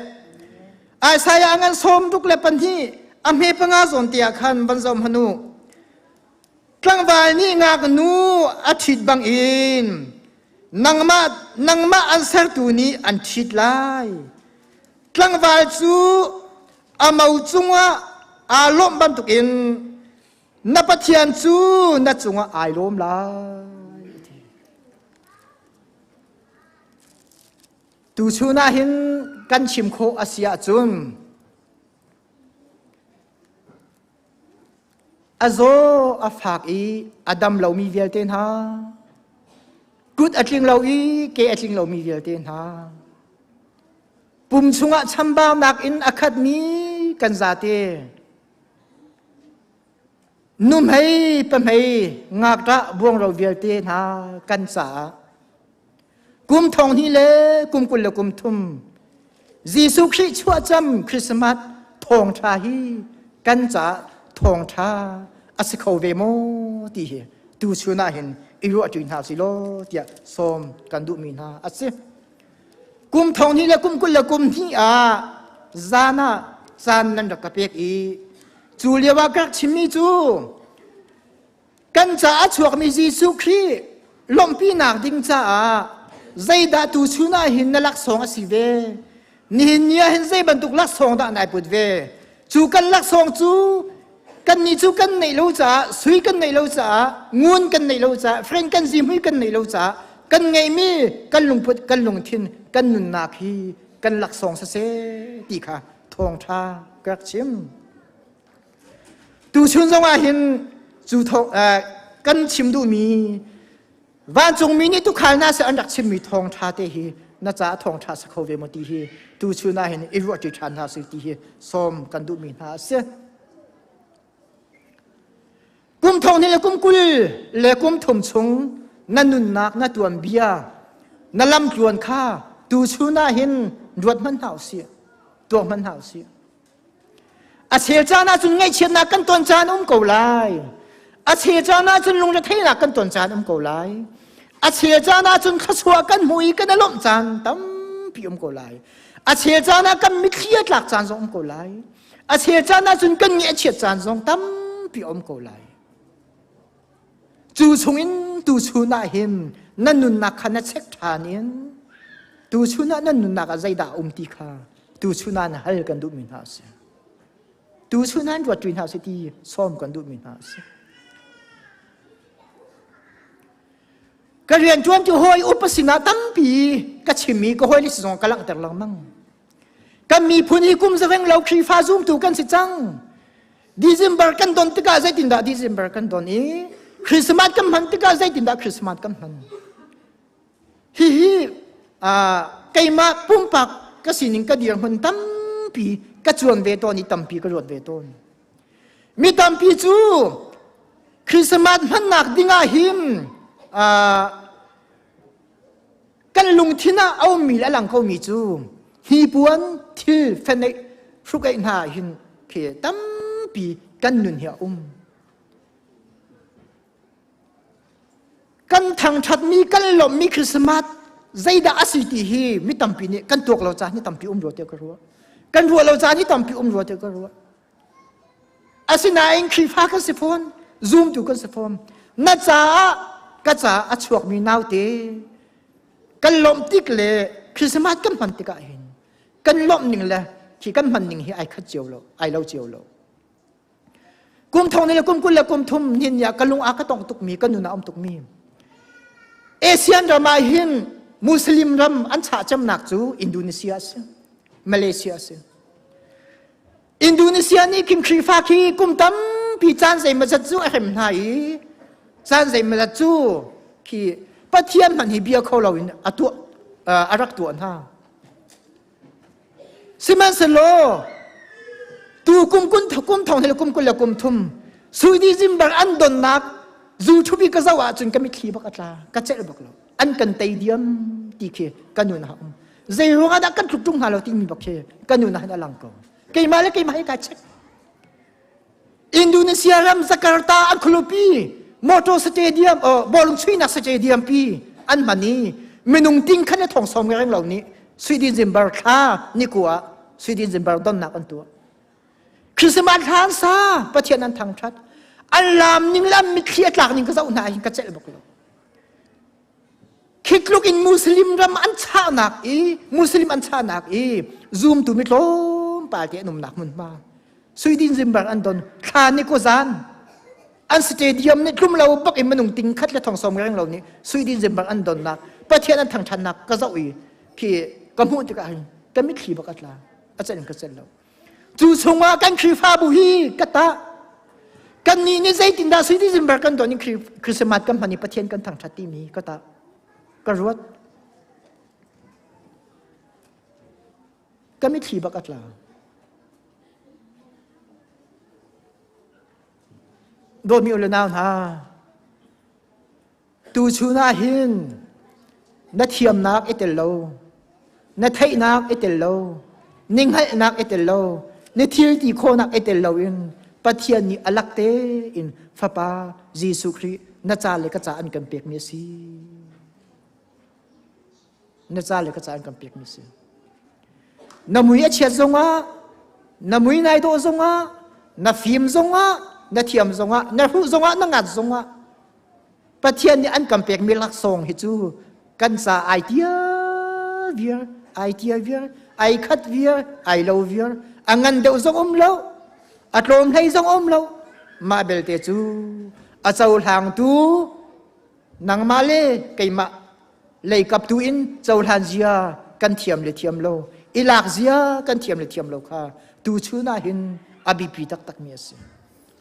Isaiah a ngan 62 a hme panga zawn te ah khan van zoh hmanh u. Tlangval nih ngaknu a ṭhit bangin nangmah an sertu nih an ṭhit lai. Tlangval cu a mo cungah aa lawmh bantukin na Pathian cu na cungah ai lawm lai. Tuchun ah hin kan chim khawh a si ahcun a zaw a fak i a dam lomi vialte hna, kut a tling lo i ke a tling lomi vialte hna, pum chungah chambaunak in a khatmi kan zate, Nuhmei pahmei ngakṭah buangro vialte hna kan caah kum thong hnih le kum 23 Jesuh Khrih chuahcam Christmas thawngṭha hi kan caah thawngṭha a si kho ve maw ti hi tuchun ah hin i ruahṭi hna si law tiah sawm kan duhmi hna a si. Kum thong hnih le kum 22 ah zan ah caan nan rak ka pek i cu lio ah ka rak chimmi cu kan caah chuakmi Jesuh Khrih lawmhpinak ding caah zeidah tu chun ah hin na laksawng a si ve, nihin ni ah hin zei bantuk laksawng dah nai put ve? Cu kan laksawng cu kan nih cu kan neih lo caah, sui kan neih lo caah, ngun kan neih lo caah, friend kan zihmui kan neih lo caah, kan ngeihmi kan lungput, kan lungthin, kan nunnak hi kan laksawng siseh ti kha. Thawngṭha ka rak chim. Tuchun zongah hin cu thawng kan chim duhmi vancungmi nih tukhal hna seh an rak chimmi thawngṭha te hi na caah thawngṭha si kho ve maw ti hi tuchun ah hin i ruahṭi ṭhan hna sih ti hi sawm kan duhmi hna a si. Kum thong hnih le kum 20 le kum thum chung na nunnak na tuanbia na lamtluan kha tuchun ah hin ruat hmanh hna usih tuak hmanh hna usih. A chel caan ahcun ngaihchiatnak kan ton caan um ko lai. A chel caan ahcun lungretheihnak kan ton caan um ko lai. A chel caan ahcun thluachuah kan hmuh i kan i lawmh caan tampi um ko lai. A chel caan ah kan mitthli a tlak caan zong um ko lai. A chel caan ahcun kan ngaih a chiat caan zong tampi um ko lai. Cu chungin tuchun ah hin na nunnak kha na check ṭhan in tuchun ah na nunnak ah zeidah a um ti kha tuchun ah na hal kan duhmi hna a si. Tuchun ah ruat ṭi hna si ti sawm kan duhmi hna a si. Ka rianṭuan ti hawi upa sinah tampi ka chim i ka hawile si zong ka langhter lengmang. Kan miphun hi kum zareng lo Khrihfa zumtu kan si cang. December kan don tikah zeitindah December kan don i Christmas kan hman tikah zeitindah Christmas kan hman. Hihi keimah pumpak ka sining ka dirhmun tampi ka cuan ve tawn i tampi ka ruat ve tawn. Mi tampi cu Christmas hmannak dingah hin kan lungthin ah a ummi le a lang komi cu hnipuan thil feneih hrukaih hna hin khi tampi kan nun hi a um. Kan thangṭhatmi kan lawmhmi Christmas zeidah a si ti hi mi tampi nih kan tuak lo caan hi tampi um rua tiah ka ruah. Kan ruah lo caan hi tampi um rua tiah ka ruah. Asinain Khrihfa kan si fawn, zumtu kan si fawn. Na caah ka caah a chuakmi naute kan lawmh tik le Christmas kan hman tikah hin kan lawmh ning le khi kan hman ning hi ai khat cio lo, ai lo cio lo. Kum thong le kum 20 le kum thum hin ya ka lung a ka tong tukmi, ka nun a um tukmi. Asian ram ah hin Muslim ram an chah cemnak cu Indonesia a si, Malaysia a si. Indonesia nih khin Khrihfa khi kum tampi caan zeimawzat cu a hrem hna i caan zeimawzat cu khi Pathian hmanh hi bia kho loin a tuah a rak tuah hna. Sihmanhsehlaw tu kum kun kum thong le kum 20 le kum thum Sui bar an donnak zu thubi ka zoh ahcun ka mitthli bak a tla ka celh bak lo an kan tei diam ti khi ka nun ah um zei ruangah dah kan tluk ṭung hna lo timi bak khi ka nun ah hin a lang ko keimah le keimah hi kai check Indonesia ram Jakarta an khualipi motor stadium bawlung chuihnak stadium pi an hman i minung ting khan le thong sawm reng lo nih Sweden Zimbar thla ni kua Sweden Zimbar donnak an tuah Christmas hlan sa Pathian an thangṭhat an lam ning le an mitthli a tlak ning ka zoh hna hin ka celh bak lo Khi tluk in Muslim ram an chahnak i Muslim an chahnak i zumtu mi tlawmpal te an umnak hmunhma Sweden Zimbar an don thla ni ko zan an stadium nih tlum lo bak in minung ting khat le thong sawm reng lo nih Sweden Zimbar an donnak Pathian an thangthannak ka zoh i khi ka hmuh tikah hin ka mitthli bak a tla a cel in ka cel lo Cu chungah kan Khrihfabu hi ka tah. Kannih nih zeitindah sui December kan don i Christmas kan hman i Pathian kan thangṭhat timi ka tah. Ka ruat. Ka mitthli bak a tla. Dawtmi u le nau hna, Tuchun ah hin na thiamnak i tel lo, na theihnak i tel lo, ni hngalhnak i tel lo, na thil ti khawhnak i tel loin Pathian nih a lak tein Fapa Jesuh Khrih na ca le ka ca an kan pekmi a si. Na ca le ka ca an kan pekmi a si. Na mui a chiat zongah, na mui nai dawh zongah, na fim zongah, na thiam zongah, na hruh zongah, na ngat zongah, Pathian nih an kan pekmi laksawng hi cu kan ca ai tia viar, ai tia viar, ai khat viar, ai lo viar, a ngan deuh zong um lo, a tlawm hlei zong um lo. Mah belte cu a cohlangtu nangmah le keimah leikap tu in cohlan zia kan thiam le thiam lo. Ilak zia kan thiam le thiam lo kha tu chun ah hin a biapi taktak mi a si.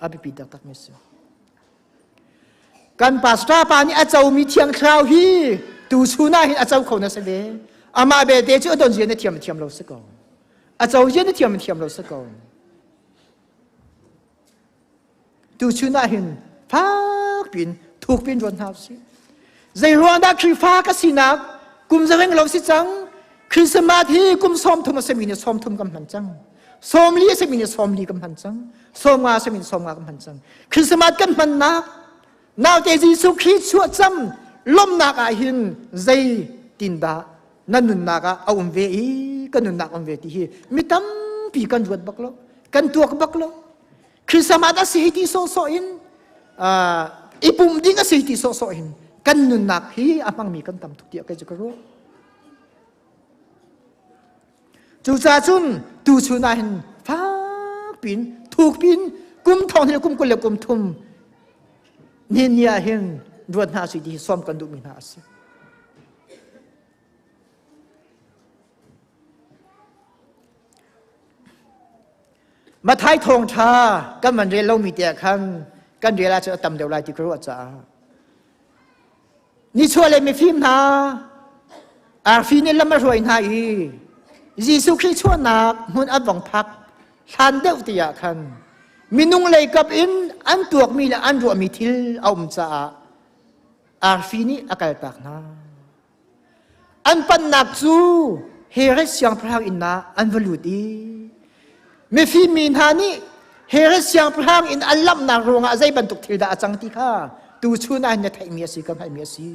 A biapi taktak mi a si. Kan pastor pa nih a comi thiang thlarau hi tu chun ah hin a co kho na si ve. Amah belte cu a don zia na thiam thiam lo si ko. A co zia na thiam thiam lo si ko. Tu chun ah hin fak pin thuk pin ruat hna usih. Zei ruang dah Khrihfa ka sinak kum zareng lo si cang Christmas hi kum 30 a simi nih 30 kan hman cang. 40 a simi nih 40 kan hman cang. 50 a simi nih 50 kan hman cang. Christmas kan hmannak naute Jesuh Khrih chuah cam lawmhnak ah hin zei tin dah na nunnak ah a um ve i ka nunnak um ve ti hi mi tampi kan ruat bak lo kan tuak bak lo Christmas a si ti sawhsawh in i pum ding a si ti sawhsawh in kan nunnak hi a hmangmi kan tam tuk tiah kei cu ka ruah. Cucaah cun tuchun ah hin fak pin thuk pin kum thong hi kum 20 le kum thum ni ni ah hin ruat hna si ti hi sawm kan duhmi hna a si. Mathai thawngṭha kan van rel lomi te ah khan kan rel ahcun a tam deuh lai ti ka ruah caah nichuah le mifim hna arfi nih lam a hruai hna i Jesuh Khrih chuahnak hmun an vong phak hlan deuh ti ah khan minung lei kap in an tuakmi le an ruahmi thil a um caah arfi nih a kaltak hna. An pannak cu Herod siangpahrang inn ah an va lut i mifim mi hna nih Herod siangpahrang inn an lamhnak ruangah zei bantuk thil dah a cang ti kha tuchun ah na theihmi a si ka hngalhmi a si.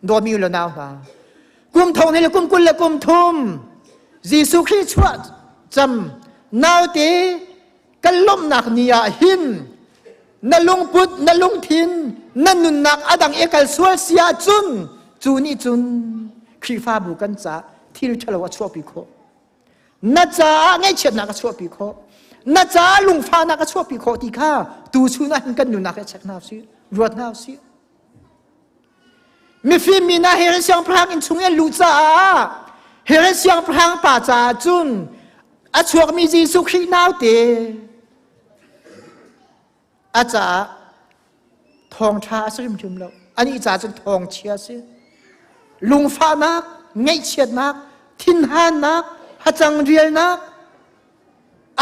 Dawtmi u le nau hna, kum thong le kum 20 le kum thum Jesuh Khrih chuah cam naute kan lawmhnak ni ah hin na lungput na lungthin na nunnak a dang i kal sual si ahcun cu nih cun Khrihfabu kan caah thil ṭhalo a chuahpi khawh na caah ngaihchiatnak a chuahpi khawh na caah lungfahnak a chuahpi khawh ti kha tu chun ah hin kan nunnak he check hna usih ruat hna usih mifim mi hna Herod siangpahrang inn chung i an luh caah Herod siangpahrang pa caah cun a chuakmi Jesuh Khrih naute a caah thawngṭha a si hrimhrim lo anih caah cun thawngchia a si lungfahnak ngaihchiatnak thinhannak hacang rialnak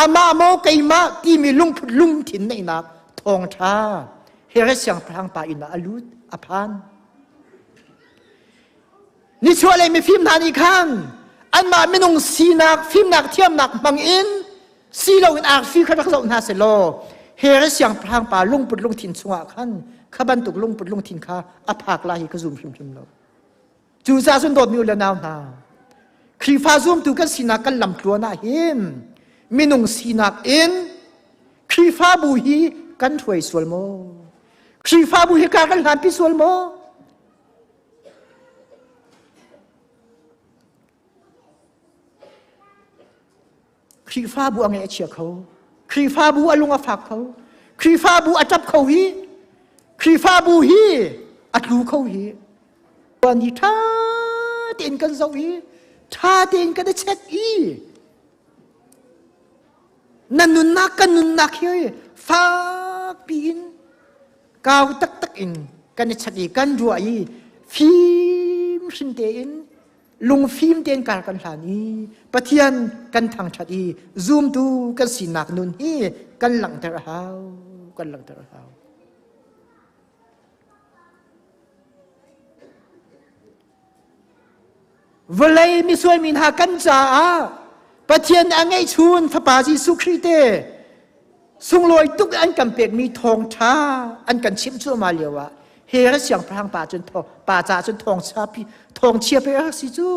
amah maw keimah timi lungput lungthin neihnak thawngṭha Herod siangpahrang pa inn ah a lut a phan Nichuahlei mifim hna nih khan anmah minung sinak fimnak thiamnak hmang in si loin arfi kha rak zoh hna selaw Herod siangpahrang pa lungput lungthin chungah khan kha bantuk lungput lungthin kha a phak lai hi ka zum hrimhrim lo. Cucaah cun dawtmi u le nau hna, Khrihfa zumtu kan sinak kan lamtluan ah hin minung sinak in Khrihfabu hi kan hruai sual maw? Khrihfabu hi ka kan hlanpi sual maw? Khrihfabu a ngaih a chia kho. Khrihfabu a lung a fak kho. Khrihfabu a ṭap kho hi. Khrihfabu hi a tlu kho hi. Tuan hi ṭha tein kan zoh i ṭha tein kan i check i na nunnak kan nunnak hi fakpi in kau taktak in kan i chat i kan ruah i fim hrim tein lungfim tein kar kan hlan i Pathian kan thangṭhat i zumtu kan sinak nun hi kan langhter a hau kan langhter a hau Vawlei misual mi hna kan caah Pathian a ngeihchun Fapa Jesuh Khrih te sunglawi tuk an kan pekmi thawngṭha an kan chimh cuahmah lio ah Herod siangpahrang pa cun pa caah cun thawngchia pi thawngchia pe a si cu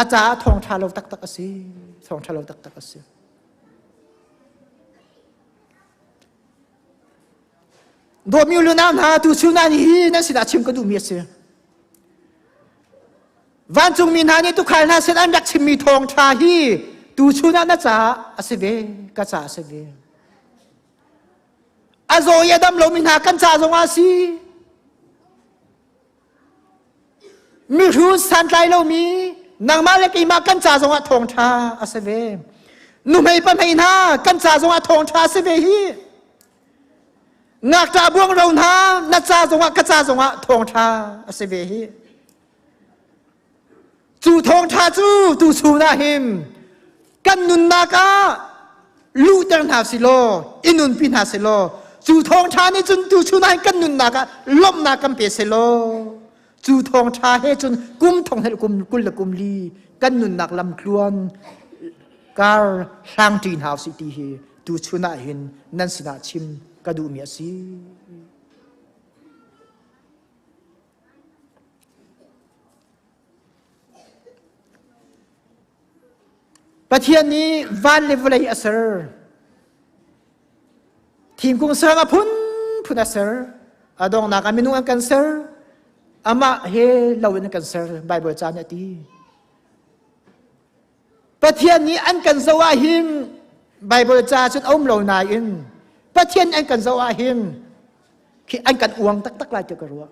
a caah thawngṭha lo taktak a si thawngṭha lo taktak a si Dawtmi u nau hna tu chun ah hi nan sinah chim ka duhmi a si. Vancungmi hna nih tukhal hna sin an rak chimmi thawngṭha hi tu chun ah na caah a si ve, ka caah a si ve. A zaw i a dam lomi hna kan ca zongah a si. Mihrut santlai lomi, Nangmah le keimah kan ca zongah thawngṭha a si ve. Nuhmei pahmei hna kan ca zongah thawngṭha a si ve hi. Ngakṭah buangro hna na ca zongah ka ca zongah thawngṭha a si ve hi. Cu thawngṭha cu tuchun ah hin kan nunnak ah luhter hna si law i nunpi hna si law cu thawngṭha nih cun tuchun ah hin kan nunnak ah lawmhnak kan pe seh law cu thawngṭha he cun kum thong he kum kul le kum li kan nunnak lamtluan kar hlangṭi hna usih ti hi tuchun ah hin nan sinah chim ka duhmi a si. Pathian nih van le vawlei a ser. Thingkung saram a phunphun a ser. A donghnak ah minung an kan ser. Amah he lo in an kan ser. Bible ca nih a ti. Pathian nih an kan zoh ah hin Bible ca cun a um lo nain Pathian an kan zoh ah hin khi an kan uang taktak lai ti ka ruah.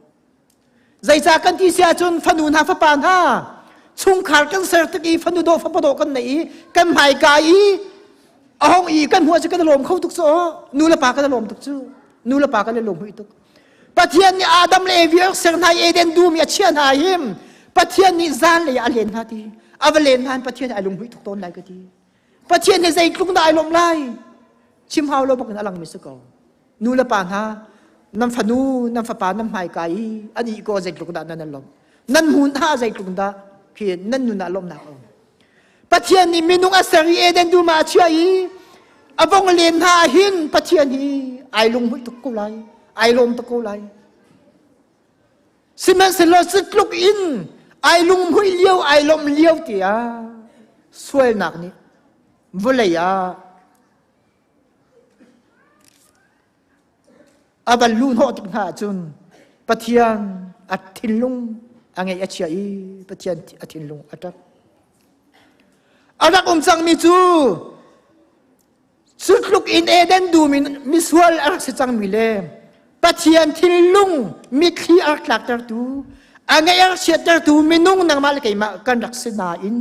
Zeicah kan ti si ahcun fanu hna fapa hna chungkhar kan ser tik i fanu dawh fapa dawh kan nei i kan hmaika i a hong i kan hmuh cu kan lawm kho tuk cu nu le pa kan lawm tuk cu nu le pa kan lawm hui tuk Pathian nih Adam le Evi a ser hna i Eden dum i a chiah hna him Pathian nih zan lei a len hna ti a va len hna Pathian ai lunghui tuk tawn lai ka ti Pathian nih zeitluk dah ai lawmh lai chim hau lo bak in a lang mi si ko nu le pa hna nan fanu nan fapa nan hmaika i an ih ko zeitluk dah nan lawmh nan hmun ha zeitluk dah khi nan nun ah lawmhnak a um Pathian nih minung a ser i Eden dum ah a chiah i a vong len hna ah hin Pathian hi ai lunghmuih tuk ko lai ai lawm tuk ko lai sihmanhsehlaw cutluk in ai lunghmuih lio ai lawmh lio tiah sualnak nih vawlei ah A van luhhnawh tik hna ahcun Pathian a thinlung a ngeih a chia i Pathian a thinlung a ṭap. A rak um cangmi cu cu tluk in Eden dum in misual a rak si cangmi le Pathian thinlung mitthli a rak tlaktertu a ngeih a rak chiattertu minung nangmah le keimah kan rak si nain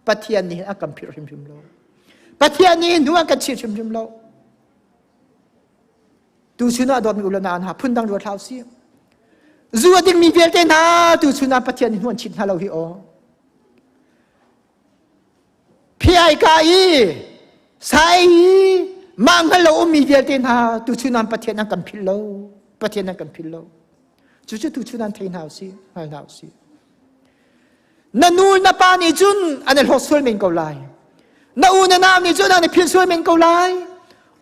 Pathian nih a kan philh hrimhrim lo. Pathian nih hnu an kan chih hrimhrim lo. Tu chun ah dawtmi u le nau hna phundang ruat hlah usih. Zu a dingmi vialte hna tu chun ah Pathian nih hnu an chit hna lo hi aw. Phiai ka i sai i mah hngal lo ummi vialte hna tu chun ah Pathian an kan philh lo. Pathian an kan philh lo. Cucu tu chun an thei hna usih, hngal hna usih. Na nu na pa nih cun an i hlawt sual men ko lai. Na u na nau nih cun an i philh sual men ko lai.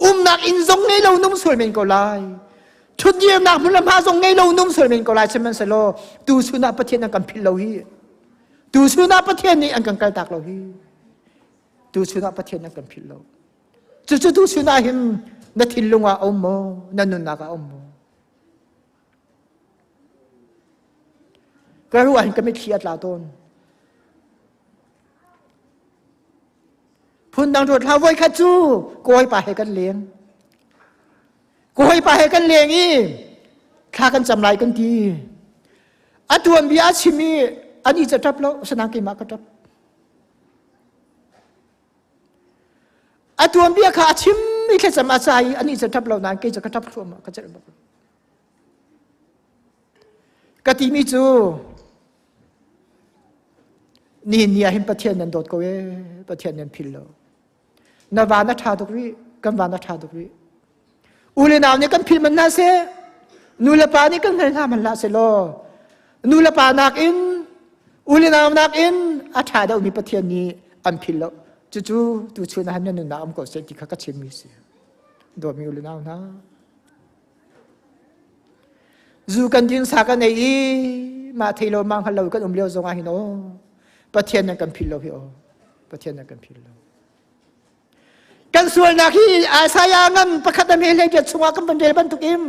Umnak inn zong ngei lo nung sual men ko lai. Ṭhutdirnak hmun le hma zong ngei lo nung sual men ko lai. Sihmanhsehlaw tu chun ah Pathian an kan philh lo hi. Tu chun ah Pathian nih an kan kaltak lo hi. Tu chun ah Pathian an kan philh lo. Cucu tu chun ah hin na thinlung ah a um maw? Na nunnak ah a um maw? Ka ruah hin ka mitthli a tla tawn. Phundang ruat hlah voi khat cu kawipa he kan leng. Kawipa he kan leng i thla kan cam lai kan ti. A tuanbia a chim i ani ca ṭap lo, asinain keimah ka ṭap. A tuanbia kha a chim i thlacam a ca i anih cu ṭap lo nain kei cu ka ṭap thluahmah ka celh bak. Ka timi cu nihin ni ah hin Pathian nan dawt ko ee Pathian nan phil lo. Na van a ṭha tuk rih kan van a ṭha tuk rih. U le nau nih kan phil man hna seh nu le pa nih kan hngal hna man hlah seh law nu le pa nakin u le nau nakin a ṭha deuhmi Pathian nih an phil lo cucu tuchun ah nan nunnak um ko seh ti kha ka chimmi si dawtmi u le nau hna zu kan din sa kan ei i mah thei lo mah hngal lo kan um lio zong ah hin aw Pathian nan kan phil lo hi aw Pathian nan kan phil lo Kan sualnak hi Isaiah ngan pakhat a hlei chungah kan van rel bantuk in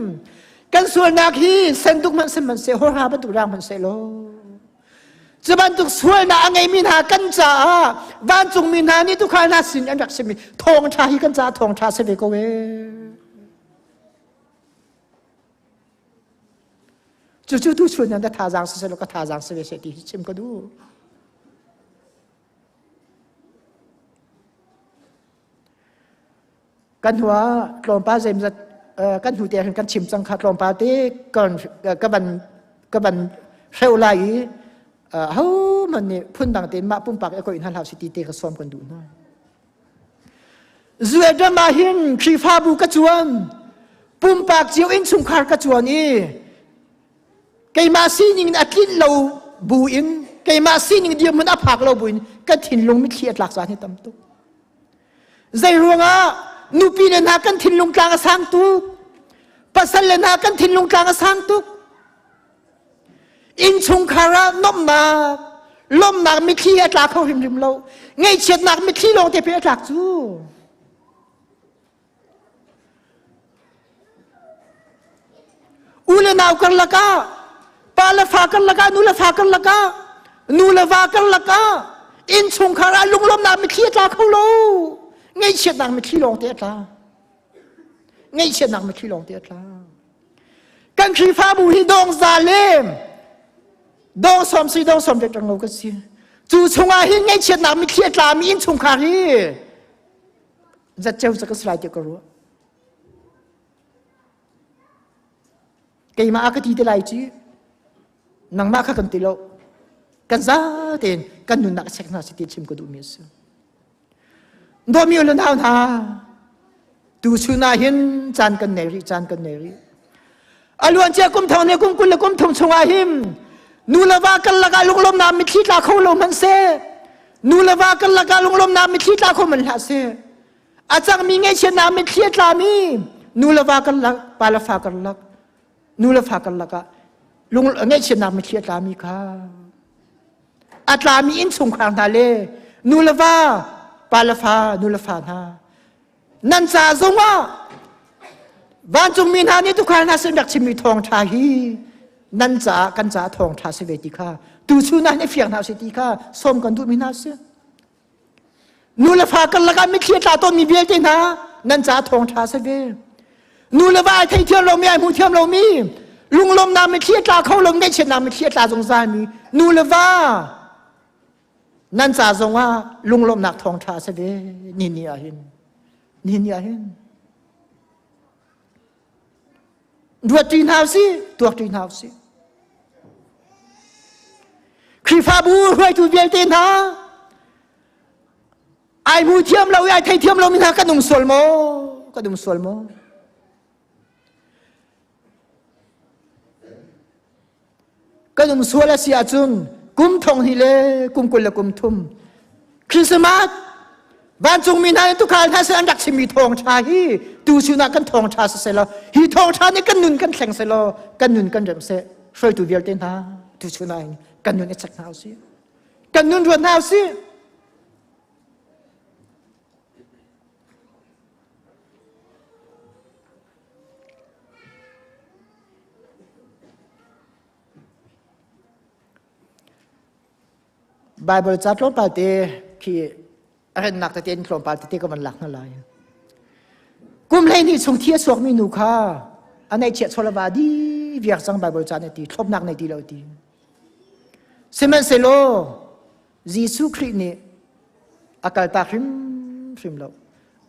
kan sualnak hi senduk hmanh sihmanhseh horha bantuk rang hmanh law cu bantuk sualnak a ngeimi hna kan caah vancungmi hna nih tukhal hna sin an rak simi thawngṭha hi kan caah thawngṭha si ve ko ee. Cucu tu chun nan ka thazaang siseh law ka thazaang si ve seh ti hi chim ka duh. Kan hua tlawmpal zeimzat kan hnu te kan chim cang kha tlawmpal te kan ka van ka van hreu lai i ho man nih phundang tein mah pumpak e ko in hal si ti te ka sawm kan duh hna. Zuedram ah hin Khrihfabu ka cuan pumpak cio innchungkhar ka cuan i keimah sining in a tlinh lo bu in keimah sining dirhmun a phak lo bu in ka thinlung mitthli a tlak caan hi tam tuk. Zei ruangah nupi le hna kan thinlung tlang a sang tuk pasal le hna kan thinlung tlang a sang tuk Innchungkhar ah nomhnak, lawmhnak mitthli a tla kho hrimhrim lo. Ngaihchiatnak mitthli lawng te pe a tlak cu. U le nau karlak ah, pa le fa karlak ah, nu le fa karlak ah, nu le va karlak ah, innchungkhar ah lunglawmhnak mitthli a tla kho lo. Ngaihchiatnak mitthli lawng te a tla. Ngaihchiatnak mitthli lawng te a tla. Kan Khrihfabu hi dong za le dong som si dong som ret lo ka si. Cu chungah hin ngaihchiatnak mitthli a tlami innchungkhar hi zatceu ca ka si lai ti ka ruah. Keimah a ka ti te lai ci nangmah kha kan ti lo. Kan za tein kan nunnak sek hna si ti chim ka duhmi a si. Dawmi le nau hna, tuchun ah hin caan kan nei rih, caan kan nei rih. A luancia kum thong ne kum 20 le kum thum chungah hin nu le va kan lakah lunglawmnak mitthli tla kho lo hmanh seh. Nu le va kan lakah lunglawmnak mitthli tla kho hmanh hlah seh. A cangmi ngaihchiatnak mitthli a tlami nu le va kan lak, pa le fa kan lak, nu le fa kan lakah lung ngaihchiatnak mitthli a tlami kha A tlami innchungkhar hna le nu le va, pa le fa, nu le fa hna nan ca zongah vancungmi hna nih tukhal hna sin rak chimmi thawngṭha hi nan caah kan caah thawngṭha si ve ti kha tuchun ah ni fiang hna si ti kha sawm kan duhmi hna si. Nu le fa karlak ah mitthli a tla tawnmi vialte hna nan caah thawngṭha si ve. Nu le va ai thei thiam lomi ai hmu thiam lomi lunglawmnak mitthli a tla kho lo ngaihchiatnak mitthli a tla zungzalmi nu le va nan ca zongah lunglawmhnak thawngṭha a si ve ni ni ah hin ni ni ah hin ruat ṭi hna usih tuak ṭi hna usih Khrihfabu hruaitu vialte hna ai hmu thiam lo i ai thei thiam lomi hna kan um sual maw kan um sual maw kan um sual a si ahcun kum thong hnih le kum 20 le kum thum Christmas vancungmi hna nih tukhal hna sin an rak chimmi thawngṭha hi tu sinah kan thawngṭha si seh law hi thawngṭha nih kan nun kan thleng seh law kan nun kan remh seh hruaitu vialte hna tu chunah hin kan nun i check hna usih kan nun ruat hna usih Bible ca tlawmpal te khi a rennak tete in tlawmpal tete ka van lak hna lai. Kum 12 chung thi a suakmi nu kha a neihchiah chawlava di viak cang Bible ca nih ti thlopnak nei ti lo ti. Sihmanhsehlaw Jesuh Khrih nih a kaltak hrimhrim lo.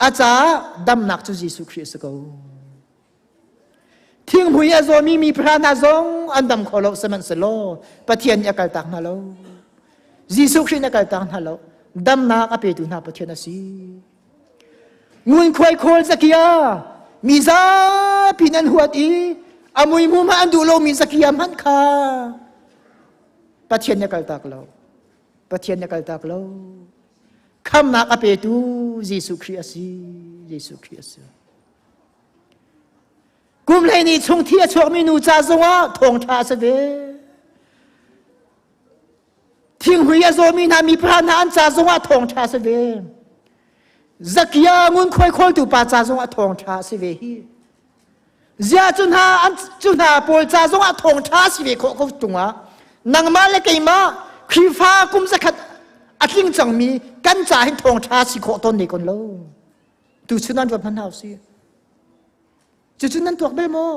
A caah damnak cu Jesuh Khrih a si ko. Thinghmui a zawmi mi pahra hna zong an dam kho lo sihmanhsehlaw Pathian nih a kaltak hna lo. Jesuh Khrih nih a kaltak hna lo. Damnak a petu hna Pathian a si. Ngunkhuai khawl Zakia mi zapi an huat i a muihmu hmanh an duh lomi Zakia hmanh kha Pathian nih a kaltak lo. Pathian nih a kaltak lo. Khamnak a petu Jesuh Khrih a si. Jesuh Khrih a si. Kum 12 chung thi a chuakmi nu ca zongah thawngṭha a si ve. Thinghui a zawmi hna mi pahra hna an ca zongah thawngṭha a si ve. Zakia ngunkhuai khawltu pa ca zongah thawngṭha a si ve hi. Zia cu hna an cu hna pawl ca zongah thawngṭha a si ve khawh ko tungah nangmah le keimah Khrihfa kum zakhat a tling cangmi kan ca hin thawngṭha si khawh tawn ne kon lo. Tuchun an ruat hmanh hna usih. Cucu nan tuak bel maw?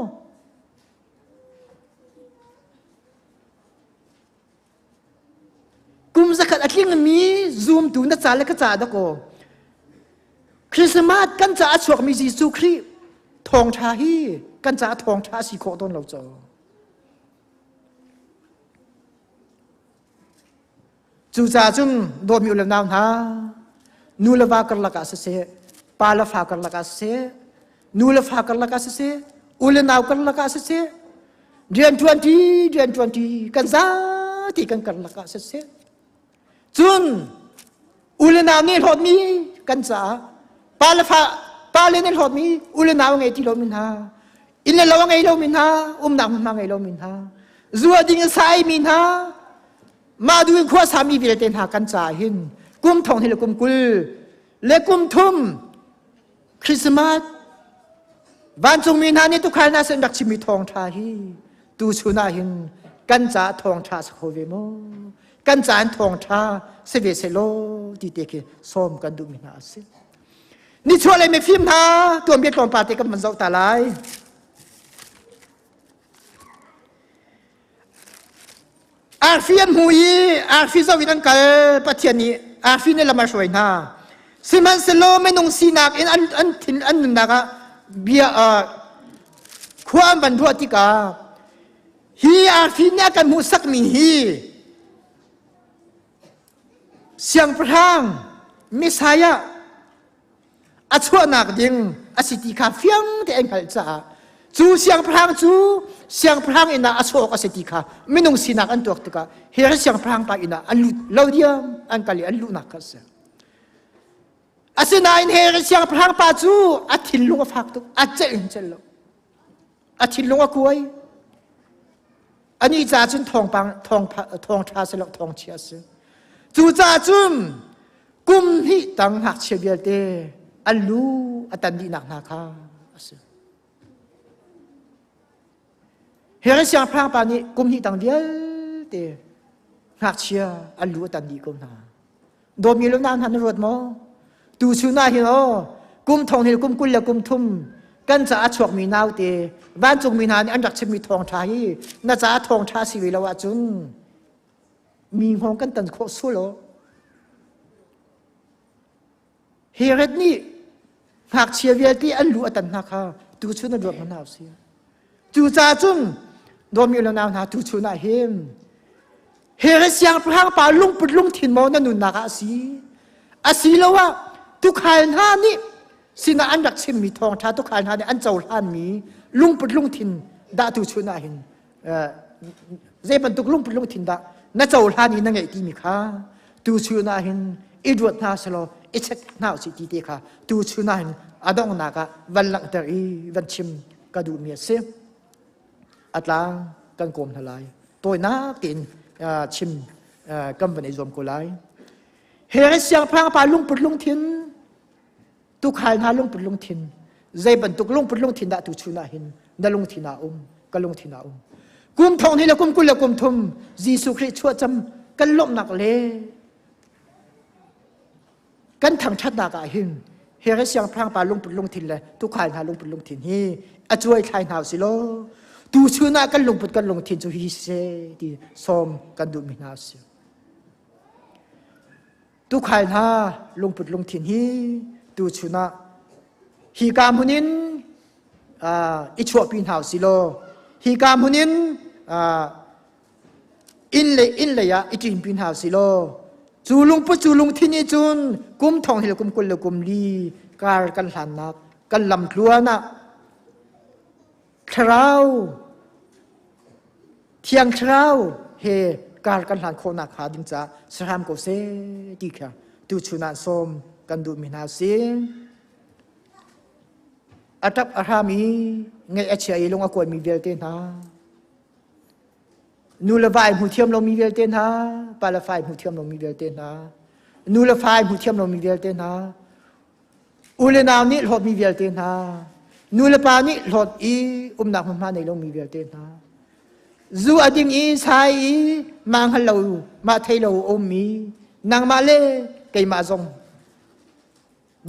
Kum zakhat a tlingmi zumtu na ca le ka ca dakaw. Christmas kan caah chuakmi Jesuh Khrih thawngṭha hi kan caah thawngṭha a si khawh tawn lo caw. Cucaah cun dawtmi u le nau hna, nu le va karlak ah siseh, pa le fa karlak ah siseh, nu le fa karlak ah siseh, u le nau karlak ah siseh, rianṭuanṭi rianṭuanṭi kan zati kan karlak ah siseh, cun u le nau nih hlawtmi kan caah pa le fa pa le nih hlawtmi u le nau ngei ti lomi hna inn le lo a ngei lomi hna umnak hmunhma ngei lomi hna zua ding in sai mi hna mah du in khua sami vialte hna kan caah hin kum thong hi le kum kul le kum thum Christmas vancungmi hna nih tukhal hna sin rak chimmi thawngṭha hi tu chun ah hin kan caah thawngṭha si kho ve maw kan caah in thawngṭha si ve selaw ti te khi sawm kan duhmi hna a si nichuahlei mifim hna tuanbia tlawmpal te kan van zoh ta lai Arfi an hmu i arfi zoh in an kal Pathian nih arfi nih lam a hruai hna. Sihmanhsehlaw minung sinak in an an thin an nunnak ah bia khua an van ruah tikah hi arfi nih a kan hmuhsakmi hi siangpahrang Messiah a chuahnak ding a si ti kha fiang te an hngalh caah cu siangpahrang cu siangpahrang inn ah a chuak a si ti kha minung sinak an tuak tikah Herod siangpahrang pa inn ah an lut lo diam an kal i an luhnak kha a si. Asinain Herod siangpahrang pa cu a thinlung a fak tuk a celh in celh lo a thinlung a kuai ani ca cun thawngpang thawng thawngṭha si lo thawngchia si cucaah cun kum hnih tang ngakchia vialte an lu a tan dihnak hna kha a si Herod siangpahrang pa nih kum hnih tang vialte ngakchia an lu a tan dih ko hna Dawtmi lo na hna na ruat maw? Tu chun ah hin aw kum thong hil kum kul le kum thum kan caah chuakmi naute vancungmi hna nih an rak chimmi thawngṭha hi na caah thawngṭha si ve lo ahcun mi hngawng kan tan khawh sul aw. Herod nih ngakchia vialte an lu a tan hna kha tuchun an ruat hna si. Cucaah cun dawmi le nau hna tuchun ah hin Herod siangpahrang pa lungput lungthin maw na nunnak ah a si? Asiloah tukhal hna nih sinah an rak chimmi thawngṭha tukhal hna nih an cohlanmi lungput lungthin dah tuchun ah hin zei bantuk lungput lungthin dah na cohlan i na ngeih timi kha tuchun ah hin i ruat hna selaw i check hna usih ti te kha tuchun ah hin a donghnak ah van langhter i van chim ka duhmi a si. A tlang kan kawm hna lai. Tawinak tein chim kan van i zuam ko lai. Herod siangpahrang pa lungput lungthin tukhal hna lungput lungthin zei bantuk lungput lungthin dah tuchun ah hin na lungthin ah um ka lungthin ah um kum thong ni le kum kul le kum thum Jesuh Khrih chuahcam kan lawmhnak le kan thangṭhatnak ah hin Herod siangpahrang pa lungput lungthin le tukhal hna lungput lungthin hi a cuai thlai hna usih law tuchun ah kan lungput kan lungthin cu hi siseh ti sawm kan duhmi hna a si. Tukhal hna lungput lungthin hi tuchun ah hi ka hmun in i chuahpi hna usih law hi ka hmun in inn le inn lei ah i ṭinpi hna usih law cu lungput cu lungthin nih cun kum thong hil kum kul le kum li kar kan hlannak kan lam tluan ah thlarau thiang thlarau he kar kan hlan khawhnak hnga ding caah sahram ko seh ti kha tuchun ah sawm kan duhmi hna si. A ṭap a hram i ngaih a chia i lung a kuaimi vialte hna nu le va ai hmu thiam lomi vialte hna pa le fa ai hmu thiam lomi vialte hna nu le fa ai hmu thiam lomi vialte hna u le nau nih hlawtmi vialte hna nu le pa nih hlawt i umnak hmunhma nei lomi vialte hna zu a ding i sai i mah hngal lo mah thei lo ummi nangmah le keimah zong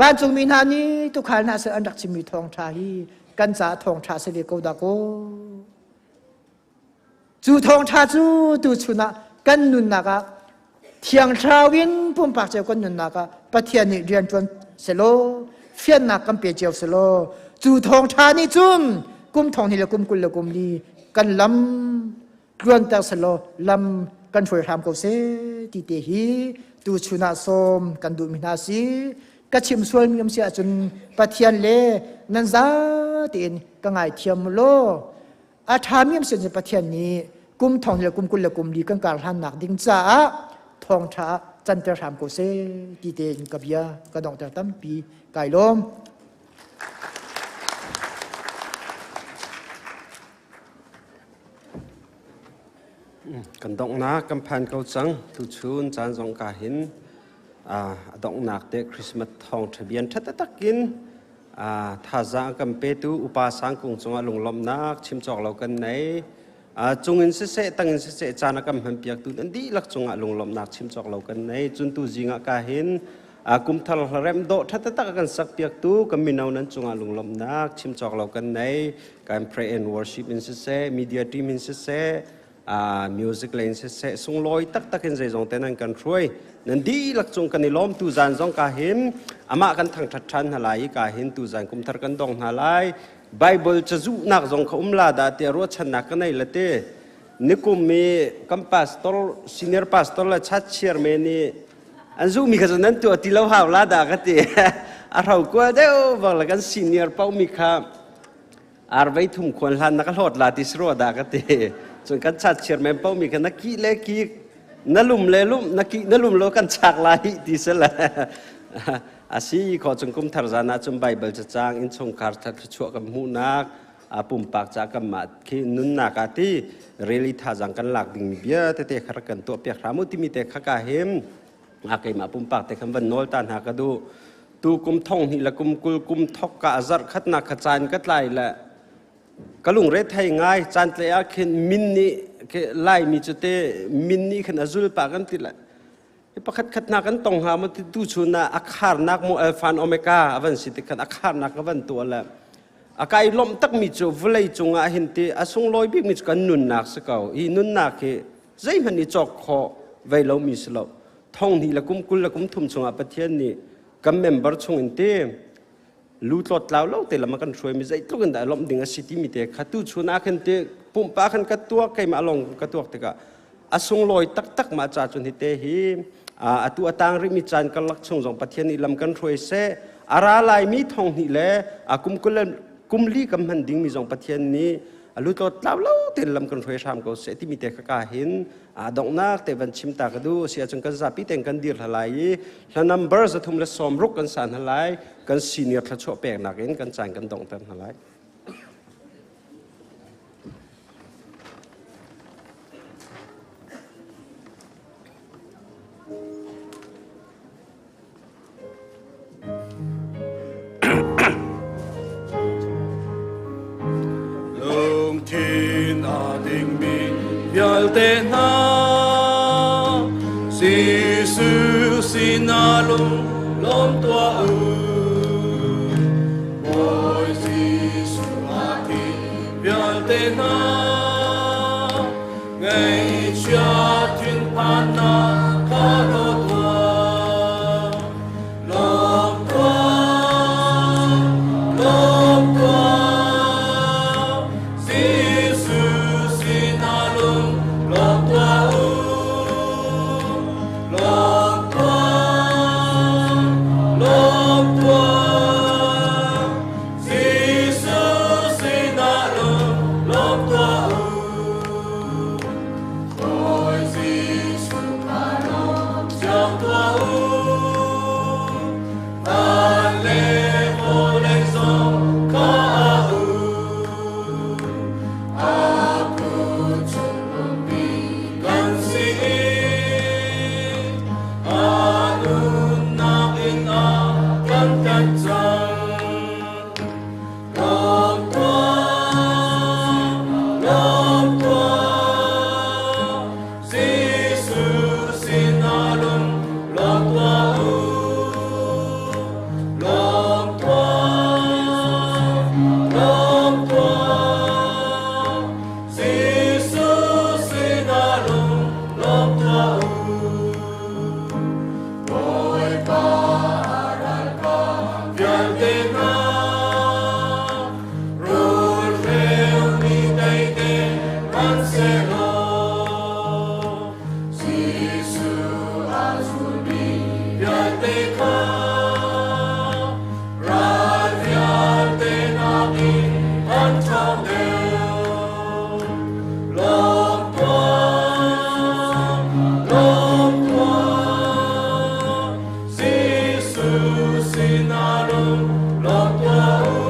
Vancungmi hna nih tuukhal hna sin an rak chimmi thawngṭha hi kan caah thawngṭha si ve ko dah kaw. Cu thawngṭha cu tuchun ah kan nunnak ah Thiang Thlarau in pumpak cio kan nunnak ah Pathian nih rian ṭuan selaw Fiannak kan pe cio selaw cu thawngṭha nih cun kum thong hnih le kum 20 le kum li kan lam tluanter selaw lam kan hruai hram ko seh ti te hi tu chun ah sawm kan duhmi hna si. Ka chim sualmi um si ahcun Pathian le nan za tein ka ngaithiam law a ṭhami um si ahcun Pathian nih kum thong le kum 20 le kum li kan kar hlannak ding caah thawngṭha ah canter hram ko seh ti tein ka bia ka donghter. Tampi kai lawm. Kan donghnak kan phan ko cang. Tuchun caan zong ka hin a donghnak te Christmas thawngṭha bian ṭha taktak in thazaang kan petu upa sangkung cungah lunglawmhnak chim cawk lo kan nei. Cung in siseh, tang in siseh, caan a kan hmanpiaktu nan dihlak cungah lunglawmhnak chim cawk lo kan nei. Cun tu zing ah ka hin kumthar hlarem dawh ṭha taktak a kan sakpiaktu kan mino nan cungah lunglawmhnak chim cawk lo kan nei. Kan pray and worship in siseh, media team in siseh, music lei in siseh, sunglawi taktak in zeizong te nan kan hruai. Nan dihlak cung kan i lawm. Tu zan zong ka hin amah kan thangṭhat ṭhan hna lai i ka hin tu zan kumthar kan dong hna lai. Bible cazuhnak zong kha um la dah tiah ruahchannak ka nei la te. Nikum i kan pastor, senior pastor le church chairman i an zuhmi kha cu nan tuah ti lo hau la dah ka ti. A hro kual deuh bang le kan senior paohmi kha arvei thum khuan hlan na ka hlawt la ti sro dah ka ti. Cun kan chat chairman paohmi kha na ki le ki, na lum le lum, na ki na lum lo kan chak la hi ti se le asi kho. Cung kum thar zan ah cun Bible cacang, innchungkhar thluachuah kan hmuhnak, pumpak ca kan mah khi nunnak ah ti really thazang kan lak ding mi bia tete kha kan tuah piak hram u timi te kha ka him a keimah pumpak te khan van nawl ta hna ka duh. Tu kum thong hnih le kum 20 kum thok ka zarh khatnak kha caan ka tlai le ka lungre thei ngai. Caan tle ah khin min nih Laimi cu te min nih khin a zul pa kan ti le pakhat khat hna kan tong hnga maw ti. Tu chun ah a kharnak mu alpha and omega avan si ti khan a kharnak ka van tuah le a kai lawmh takmi cu vawlei cungah hin ti a sunglawi bikmi cu kan nunnak si ko. Hi nunnak hi zeihmanh i cawk khawh vei lomi si lo. Thong hnih le kum 20 le kum thum chungah Pathian nih kan member chung in ti lu tlawt tlau lo te lam a kan hruai mi zeitluk in dah lawmh ding a si timi te kha tu chun ah khin ti pumpa khan ka tuak, keimah lawng ka tuak tikah a sunglawi taktak. Mah ca cun hi te hi atu a tang rihmi caan karlak chung zong Pathian nih lam kan hruai seh. A ra laimi thong hnih le a kum 20 le kum li kan hman dingmi zong Pathian nih a lu tlawt tlau lo tein lam kan hruai hram ko seh timi te kha ka hin a donghnak te van chim ta ka duh. Si ahcun kan zapi tein kan dir hla lai i hla number 360 kan san hna lai. Kan senior thluachuah peknak in kan caan kan donghter hna lai. Lungthin a dingmi vialte hna, Jesuh sinah lung lawm tuah u. Bawi Jesuh a thi vialte hna, ngaihchia thinphannak kha hlaw tuah. Lawm tuah, lawm tuah, Jesuh sinah lung lawm tuah u. Lawm tuah, lawm tuah, Jesuh sinah lung lawm tuah u. Bawi Jesuh kha lawm cio tuah u. Van le vawlei zong kha a u. A kut chung ummi kan si i a nunnak in a kan tlanh cang. Lawm tuah, lawm tuah, Jesuh sinah lung lawm tuah u. Lawm tuah, lawm tuah, Jesuh sinah lung lawm tuah u. Bawipa a ralkap vialte. sinah lung lawm tuah u.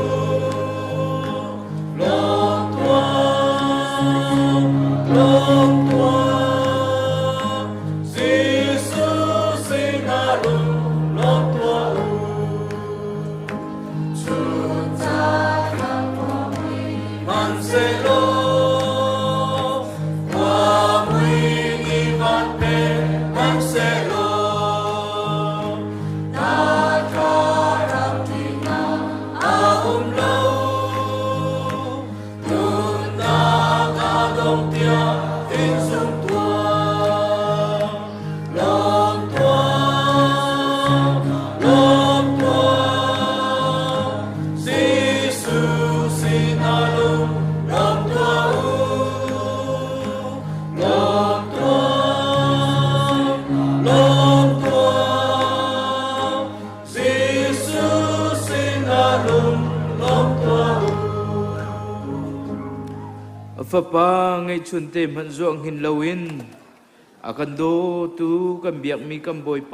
Lawm tuah, lawm tuah. Jesuh sinah lung lawm tuah u. Chun caah Hmanhsehlaw khua mui nih van pe hmanhsehlaw na thlarau ṭihnak a um lo. Nunnak a dong tiang in zum tuah. Lawm tuah, lawm tuah. Jesuh sinah lung lawm tuah u. Lawm tuah, lawm tuah. Jesuh sinah lung lawm tuah u. A fapa ngeihchunte hmanh zuang hin loin a kan dawtu kan biakmi kan Bawipa.